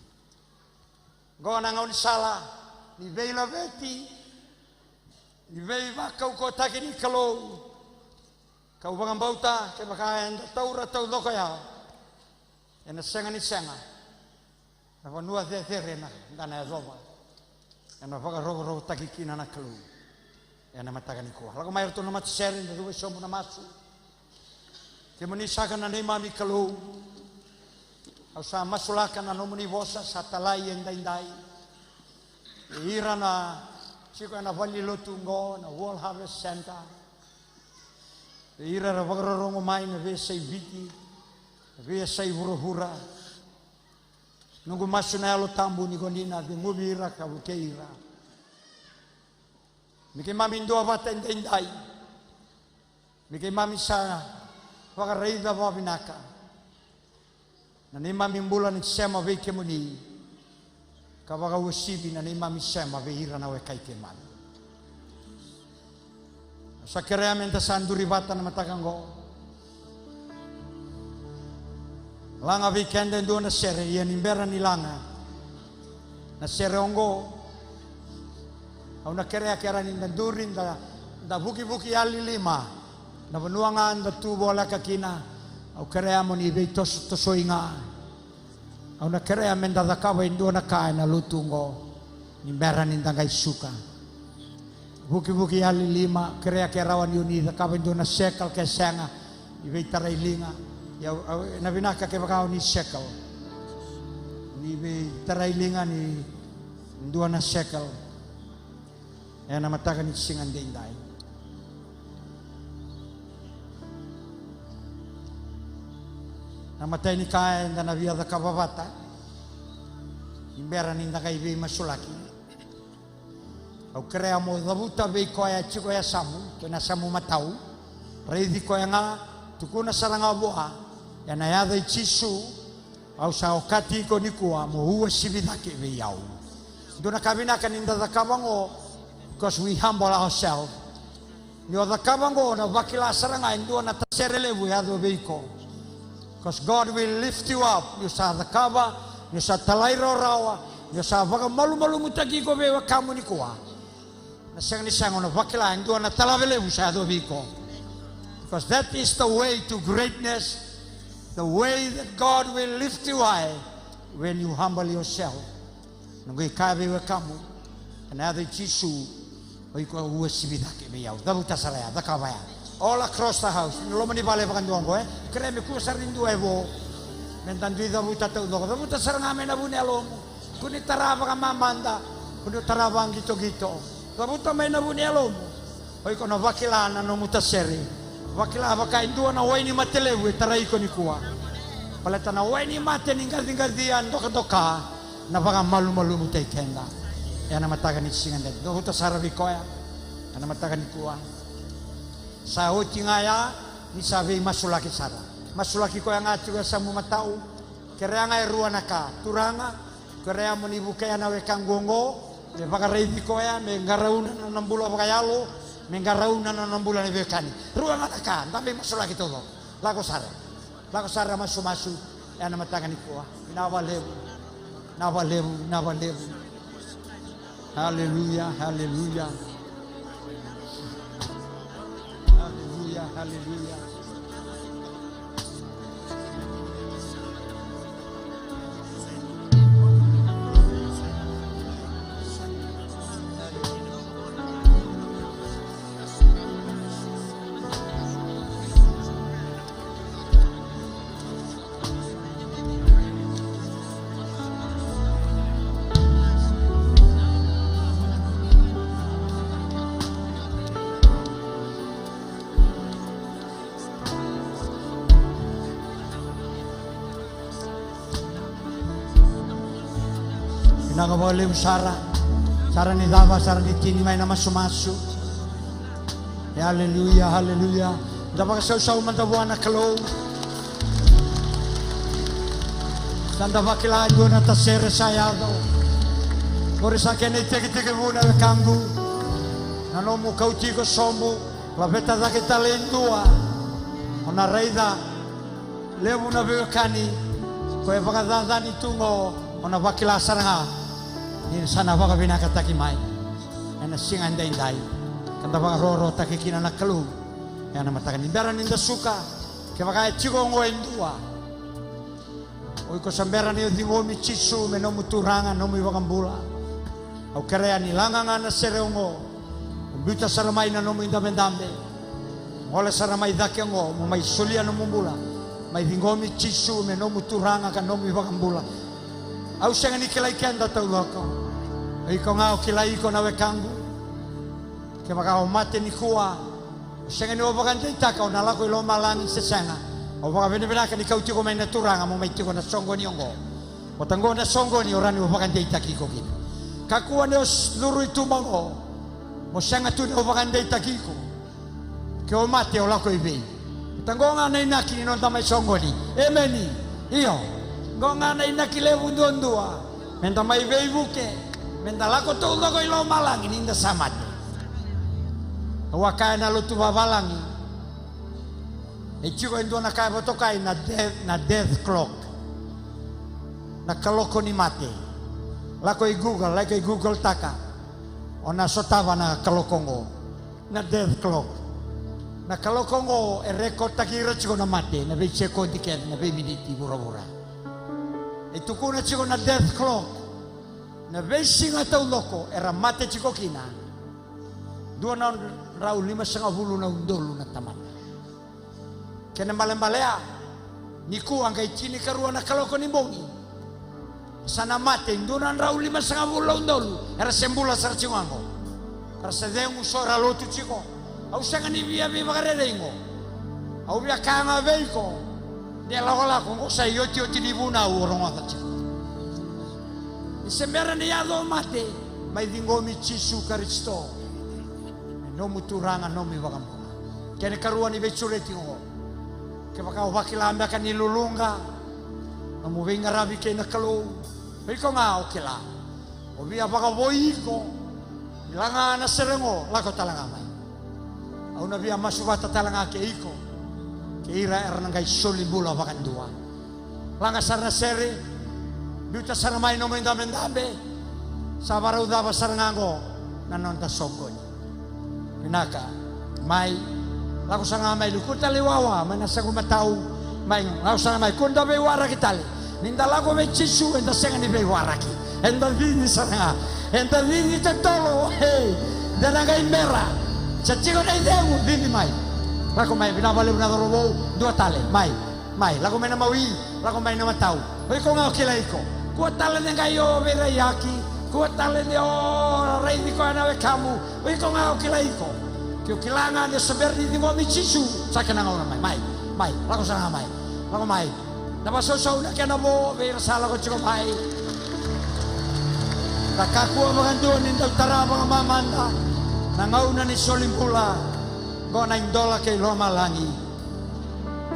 oqo na gaunisala ni veilaveti, ni veivakaukauwataki ni Kalou. Kau vakabauta kevaka eda taura taucoko ya, ena sega ni sega na vanua cecere eda na yacova, ena vakarokorokotaki kina na Kalou. Ena mataka nikua, lako mai iratou na matasere, da cuva e sobu na masu. Kemuni saka na neimami Kalou, au sa masulaka na nomuni vosa sa talai edaidai vei ira na tiko ena valenilotu oqo na World Harvest Centre, vei ira era vakarorogo mai na veiyasai Viti, na veiyasai vuravura. Noqu masu na Yalo Tabu ni ko ni na ceguvi ira ka vukei ira. Me keimami duavata edaidai, me keimami sa vakaraica vakavinaka na neimami bula ni sema vei kemuni, ka vakauasivi na neimami sema vei ira na wekai keimami. Au sa kerea me da sa duri vata na mataka oqo. Laga vei keda e dua na sere, ia ni bera ni laga na sere oqo, au na kerea ke rawa ni da duri, da, da vukivuki yali lima. Na vanua ga da tu voleka kina, au kerea mo ni veitosotosoi ga. Au na kerea me da cakava e dua na ka ena lotu oqo ni bera ni da qai suka. Vukivuki yali lima, kerea ke rawa ni o ni cakava e dua na shekel ke sega, ni veitarai liga. Ia, au, na vinaka kevaka o ni shekel, ni veitarai liga ni dua na shekel. Ena mataka ni siga daidai, na matai ni ka eda na via cakava vata ni bera ni da qai veimasulaki. Au kerea mo cavuta vei koya e tiko e yasamu, kei na yasamu matau. Raici koya ga, tukuna sara ga vua, ena yaca i Jisu, au sa okati iko nikua mo uasivi cake vei au. Dua na ka vinaka ni da cakava oqo, because we humble ourselves. Ni o cakava oqo, na vakila sara ga e dua na tasere levu e yaco vei iko. Because God will lift you up. Ni o sa cakava, ni o sa talairawarawa, ni o sa vakamalumalumutaki iko vei wekamu nikua. Na sega ni sega, o na vakila e dua na talave levu sa yaco vei iko. Because that is the way to greatness, the way that God will lift you high when you humble yourself. Na qai kaya vei wekamu, ena yaca i Jisu, o iko uasivi cake vei au. Cavuta sara ya, cakava ya. All across the house, na loma ni vale vakadua oqo, e. Kerea me kua sara ni dua e vo. Meda dui cavuta taucoko. Cavuta sara ga mai na vu ni yalomu. Kua ni tara vakamamada, kua ni tara vaqitoqito. Cavuta mai na vu ni yalomu. O iko na vakila na nomu tasere. Vakila vaka e dua na wainimate levu e tarai iko nikua. Baleta na wainimate ni qaciqacia, dokadoka, na vakamalumalumutaki keda. Ena mataka ni siga dai. Cavuta sara vei koya. Ena mataka nikua. Sa oti ga ya, ni sa veimasulaki sara. Masulaki koya ga tiko e yasamu matau. Kerea ga e rua na ka. Turaga, kerea mo ni vukea na wekaqu oqo, me vakaraici koya, me qarauna na nona bula vakayalo, me qarauna na nona bula na veiwekani. Rua ga na ka, da veimasulaki taucoko. Lako sara. Lako sara masumasu, ena mataka nikua. Vinaka vakalevu. Vinaka vakalevu, vinaka vakalevu. Haleluya, haleluya. Haleluya, haleluya. Vinaka vakalevu sara. Sara ni cava, sara ni tini mai na masumasu. E, aleluya, aleluya. Da vakasausau mada vua na Kalou. Sa da vakila e dua na tasere sa yaco. Qori sa kena itekitekivu na wekaqu. Na nomu kauti iko sobu. Laveta cake tale e dua. O na raica. Levu na veiwekani ko e vakacacani tu qo, o na vakila sara ga ni sa na vakavinakataki mai ena siga edaidai, ka da vakarokorokotaki kina na Kalou ena mataka ni bera ni da suka. Kevaka e tiko oqo e dua, o iko sa bera ni o ciqomi Jisu me nomu Turaga, nomu iVakabula. Au kerea ni laga ga na sere oqo, mo biuta sara mai na nomu idabedabe. Gole sara mai cake oqo, mo mai solia nomu bula. Mai ciqomi Jisu me nomu Turaga ka nomu iVakabula. Au sega ni kilai keda taucoko. O iko ga o kilai iko na wekaqu. Kevaka o mate nikua, o sega ni o vakadeitaka o na lako i lomalagi se sega. Au vakavinavinaka ni kauti iko mai na Turaga mo mai tiko na soqoni oqo. Vata qo na soqoni o rawa ni o vakadeitaki iko kina. Kakua ni o s-, curu i tuba qo mo sega tu ni o vakadeitaki iko. Ke o mate o lako i vei? Vata qo ga na inaki ni noda mai soqoni. Emeni. Io. Qo ga na inaki levu duadua. Meda mai veivuke. Meda lako taucoko i lomalagi ni da sa mate. Au a kaya na lotu vavalagi. E tiko e dua na ka e vakatokai na death, na death clock. Na kaloko ni mate. Lako i Google, lako i Google taka. O na sotava na kaloko oqo. Na death clock. Na kaloko oqo e rekotaki ira tiko na mate, na veisekodi kece, na veiminiti vuravura. E tukuna tiko na death clock. Na veisiga taucoko era mate tiko kina. Dua na drau limasagavulu na udolu na tamata. Kena balebalea, nikua qai tinikarua na kaloko ni bogi. Sa na mate, dua na drau limasagavulu na udolu, era se bula sara tiko qo. Era se cegu so era lotu tiko. Au sega ni via veivakarerei qo. Au via kaya ga vei iko. De lakolako, qo sa iotioti ni vunau o rogoca tiko. Ni se bera ni yaco o mate, mai ciqomi Jisu Karisito. Me nomu Turaga, nomu iVakabula. Kena karua ni veisureti oqo. Kevaka o vakila beka ni luluqa nomu veiqaravi kei na Kalou, o iko ga o kila. O via vakavoui iko. Laga na sere oqo, lako tale ga mai. Au na via masu vata tale ga kei iko kei ira era na qai soli bula vakadua. Laga sara na sere. Biuta sara mai nomu idabedabe. Sa varau cava sara ga oqo. Na noda soqoni. Vinaka. Mai. Lako sara ga mai, lako tale i wawa mai na saqa matau. Mai, lako sara mai, kua da veiwaraki tale. Ni da lako vei Jisu, eda sega ni veiwaraki. Eda cici sara ga. Eda cici totolo. Ei. Da na qai bera. Sa tiko na icegu, cici mai. Lako mai, vinaka vakalevu na cauravou. Dua tale. Mai. Mai, lako mai na mawi, lako mai na matau. O iko ga o kilai iko. Kua tale ni qai o veiraiyaki. Kua tale ni o raici koya na wekamu. O iko ga o kilai iko. Ke o kila ga ni o se bera ni ciqomi Jisu, sa kena gauna mai. Mai, mai, lako sara ga mai. Lako mai. Na vakasausau na kena vo vei ira sa lako tiko mai. Da kakua vakadua ni dau tara vakamamada na gauna ni soli bula. Qo na idola kei lomalagi.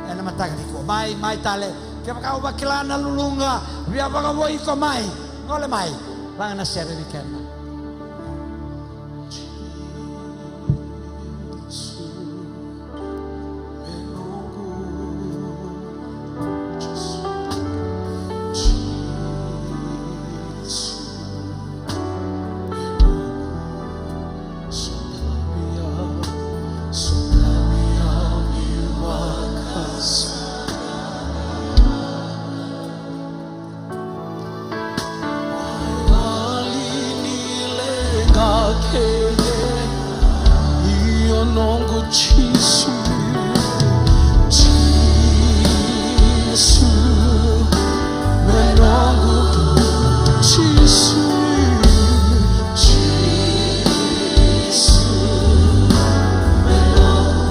Ena mataka nikua. Mai, mai tale. Kevaka o vakila na luluqa, via vakavoui iko mai. Gole mai. Laga na sere vei keda. Io noqu Jisu, Jisu, me noqu Jisu, Jisu, me noqu.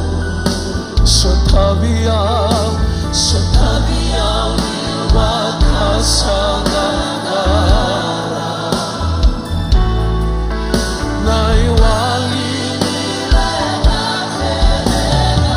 Sotavi au, sotavi au ni vakasaqara. Na iwali ni leqa kece ga.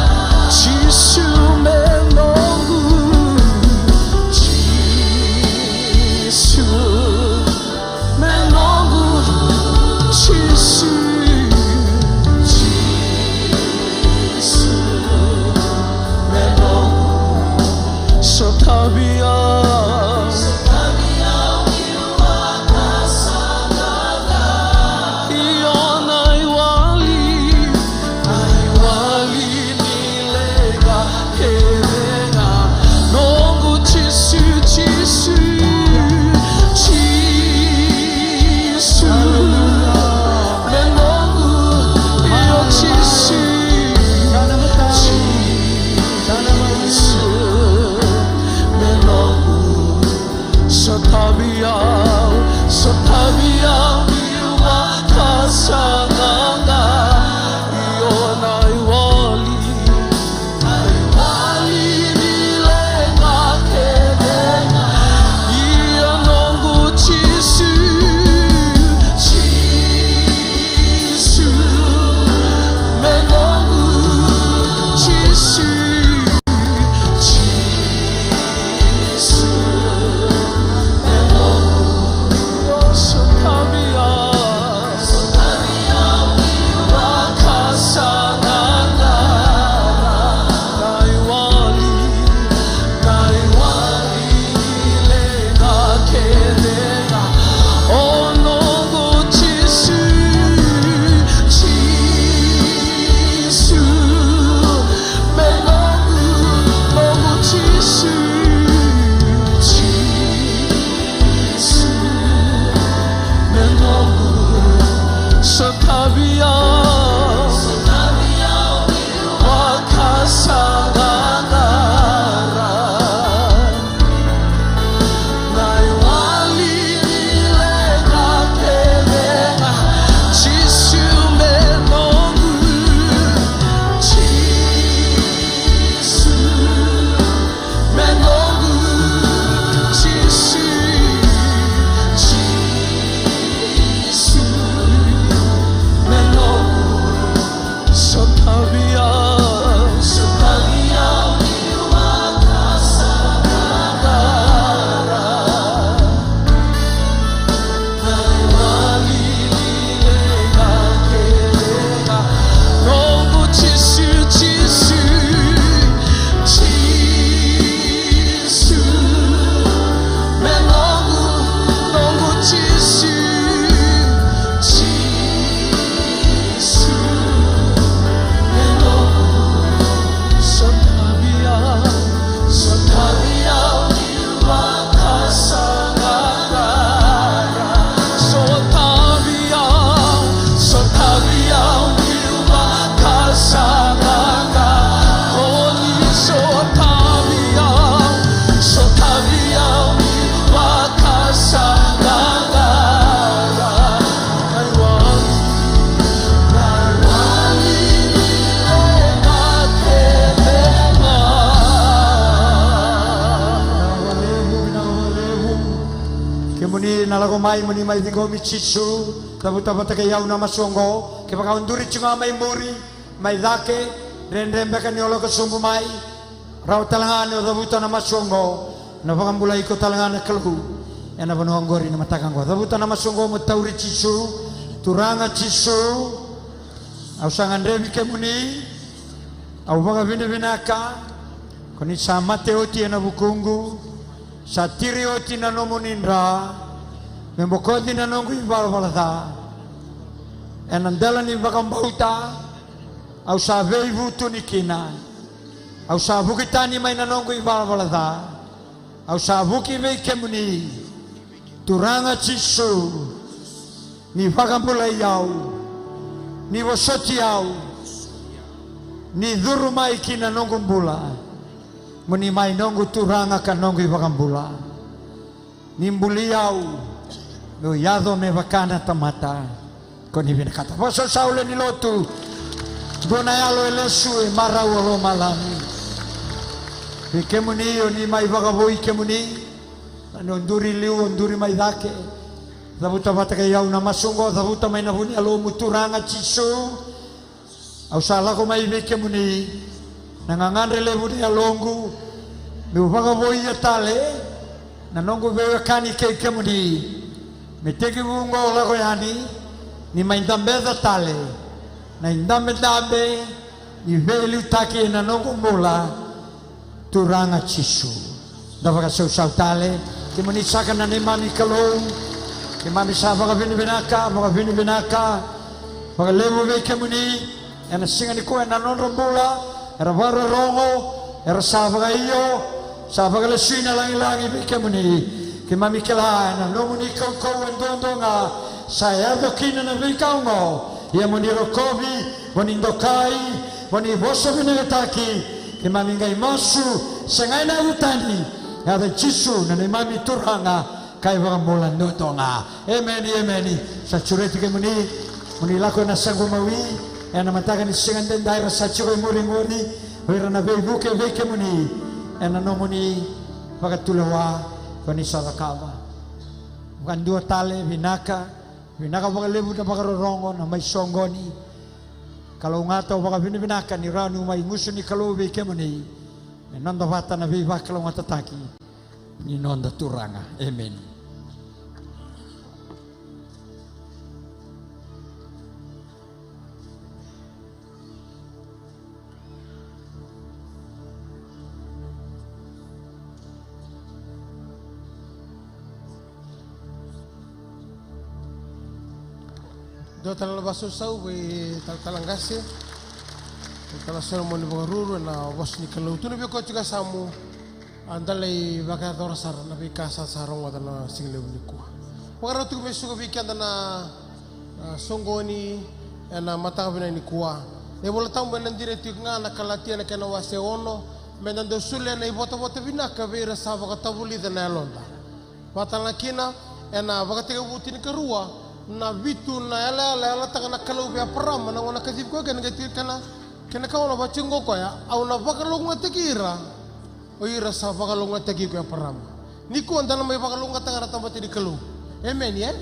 lako mai mo ni mai ciqomi Jisu. Cavuta vata kei au na masu oqo. Kevaka o duri tiko ga mai muri, mai cake, dredre beka ni o lako sobu mai, rawa tale ga ni o cavuta na masu oqo. Na vakabulai iko tale ga na Kalou ena vanua oqori na mataka oqo. Cavuta na masu oqo mo tauri Jisu. Turaga Jisu, au sa gadrevi kemuni. Au vakavinavinaka ko ni sa mate oti ena vukuqu, sa tiri oti na nomuni dra, me bokoci na noqu ivalavala ca. Ena dela ni vakabauta au sa veivutuni kina. Au sa vuki tani mai na noqu ivalavala ca. Au sa vuki vei kemuni. Turaga Jisu, ni vakabulai au, ni vosoti au, ni curu mai ki na noqu bula. Mo ni mai noqu Turaga ka noqu iVakabula. Ni buli au meu yaco me vaka na tamata ko ni vinakata. Vakasausau lewe ni lotu. Dua na yalo e lesu e marau a lomalagi. Vei kemuni o ni mai vakavoui kemuni, na ni o duri liu, o duri mai cake, cavuta vata kei au na masu oqo. Cavuta mai na vu ni yalomu, Turaga Jisu. Au sa lako mai vei kemuni, na gagadre levu ni yaloqu, meu vakavoui tale na noqu veiwekani kei kemuni. Me tekivu oqo lako yani, ni mai dabeca tale na idabedabe ni veiliutaki ena noqu bula. Turaga Jisu. Da vakasausau tale. Kemuni saka na neimami Kalou. Keimami sa vakavinavinaka, vakavinavinaka vakalevu vei kemuni ena siga nikua ena nodra bula. Era vakarorogo, era sa vakaio, sa vakalesui na lagilagi vei kemuni. Keimami kila ena nomuni kaukauwa duadua ga sa yaco kina na veika oqo. Ia mo ni rokovi, mo ni dokai, mo ni vosa vinakataki. Keimami qai masu, sega ena yaco tani. Yaca i Jisu na neimami Turaga ka iVakabula duadua ga. Emeni, emeni. Sa sureti kemuni mo ni lako ena saqu mawi ena mataka ni siga edaidai. Ra sa tiko e muri qori o ira na veivuke vei kemuni ena nomuni vakatulewa ko ni sa cakava. Vakadua tale, vinaka. Vinaka vakalevu na vakarorogo, na mai soqoni. Kalougata, au vakavinavinaka ni rawa niu mai gusu ni Kalou vei kemuni me noda vata na veivakalougatataki ni noda Turaga. Emeni. Dua tale na vakasausau vei talatala qase, talatala Solomoni Vakaruru ena vosa ni Kalou. Tukuna vei koya tiko e yasamu. A, da lai vakayacora sara na veika sa, sa rogoca na siga levu nikua. Vakarau tiko me suka vei keda na, a, soqoni ena mataka vinaka nikua. Na iVola Tabu ena dina tiko ga na Kalatia na kena wase ono, meda dau solia na ivotavota vinaka vei ira sa vakatavulica na yaloda. Vaka tale ga kina ena Vakatekivu tinikarua, na vitu na yalayala e yalataka na Kalou vei Eparama na gauna kacivi koya kina, qai tiko kena, kena ka ono, vaka tiko qo koya, au na vakalougatataki ira o ira sa vakalougatataki iko, Eparama. Nikua da na mai vakalougatataka na tamata ni Kalou. Emeni, e?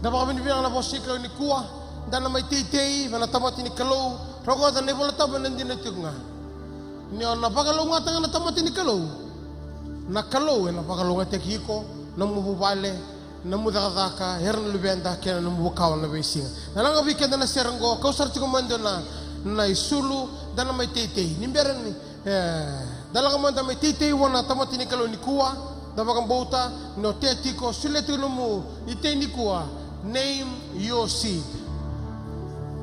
Da vakavinavinaka na vosa ni Kalou nikua. Da na mai teitei vei na tamata ni Kalou. Rogoca na iVola Tabu ena dina tiko ga. Ni o na vakalougatataka na tamata ni Kalou, na Kalou ena vakalougatataki iko, nomu vuvale, nomu cakacaka, era na luveda kei na nomu kawa na veisiga. Na laga vei keda na sere oqo, kau sara tiko mada na, na isulu, da na mai teitei. Ni bera ni, e, da lako mada mai teitei vua na tamata ni Kalou nikua, da vakabauta ni o tea tiko, solia tiko nomu itei nikua, name your seed.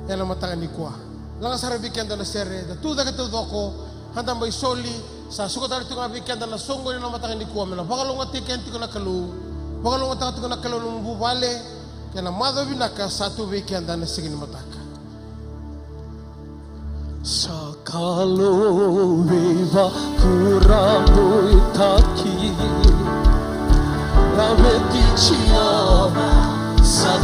Ena mataka nikua. Laga sara vei keda na sere, da tucake taucoko, a da mai soli, sa suka tale tiko ga vei keda na soqoni ena mataka nikua, me na vakalougatataki keda tiko na Kalou, vakalougatataka tiko na Kalou nomu vuvale, kei na macawa vinaka sa tu vei keda na siga ni mataka. Sa Kalou veivakurabuitaki, laveti Jiova, sa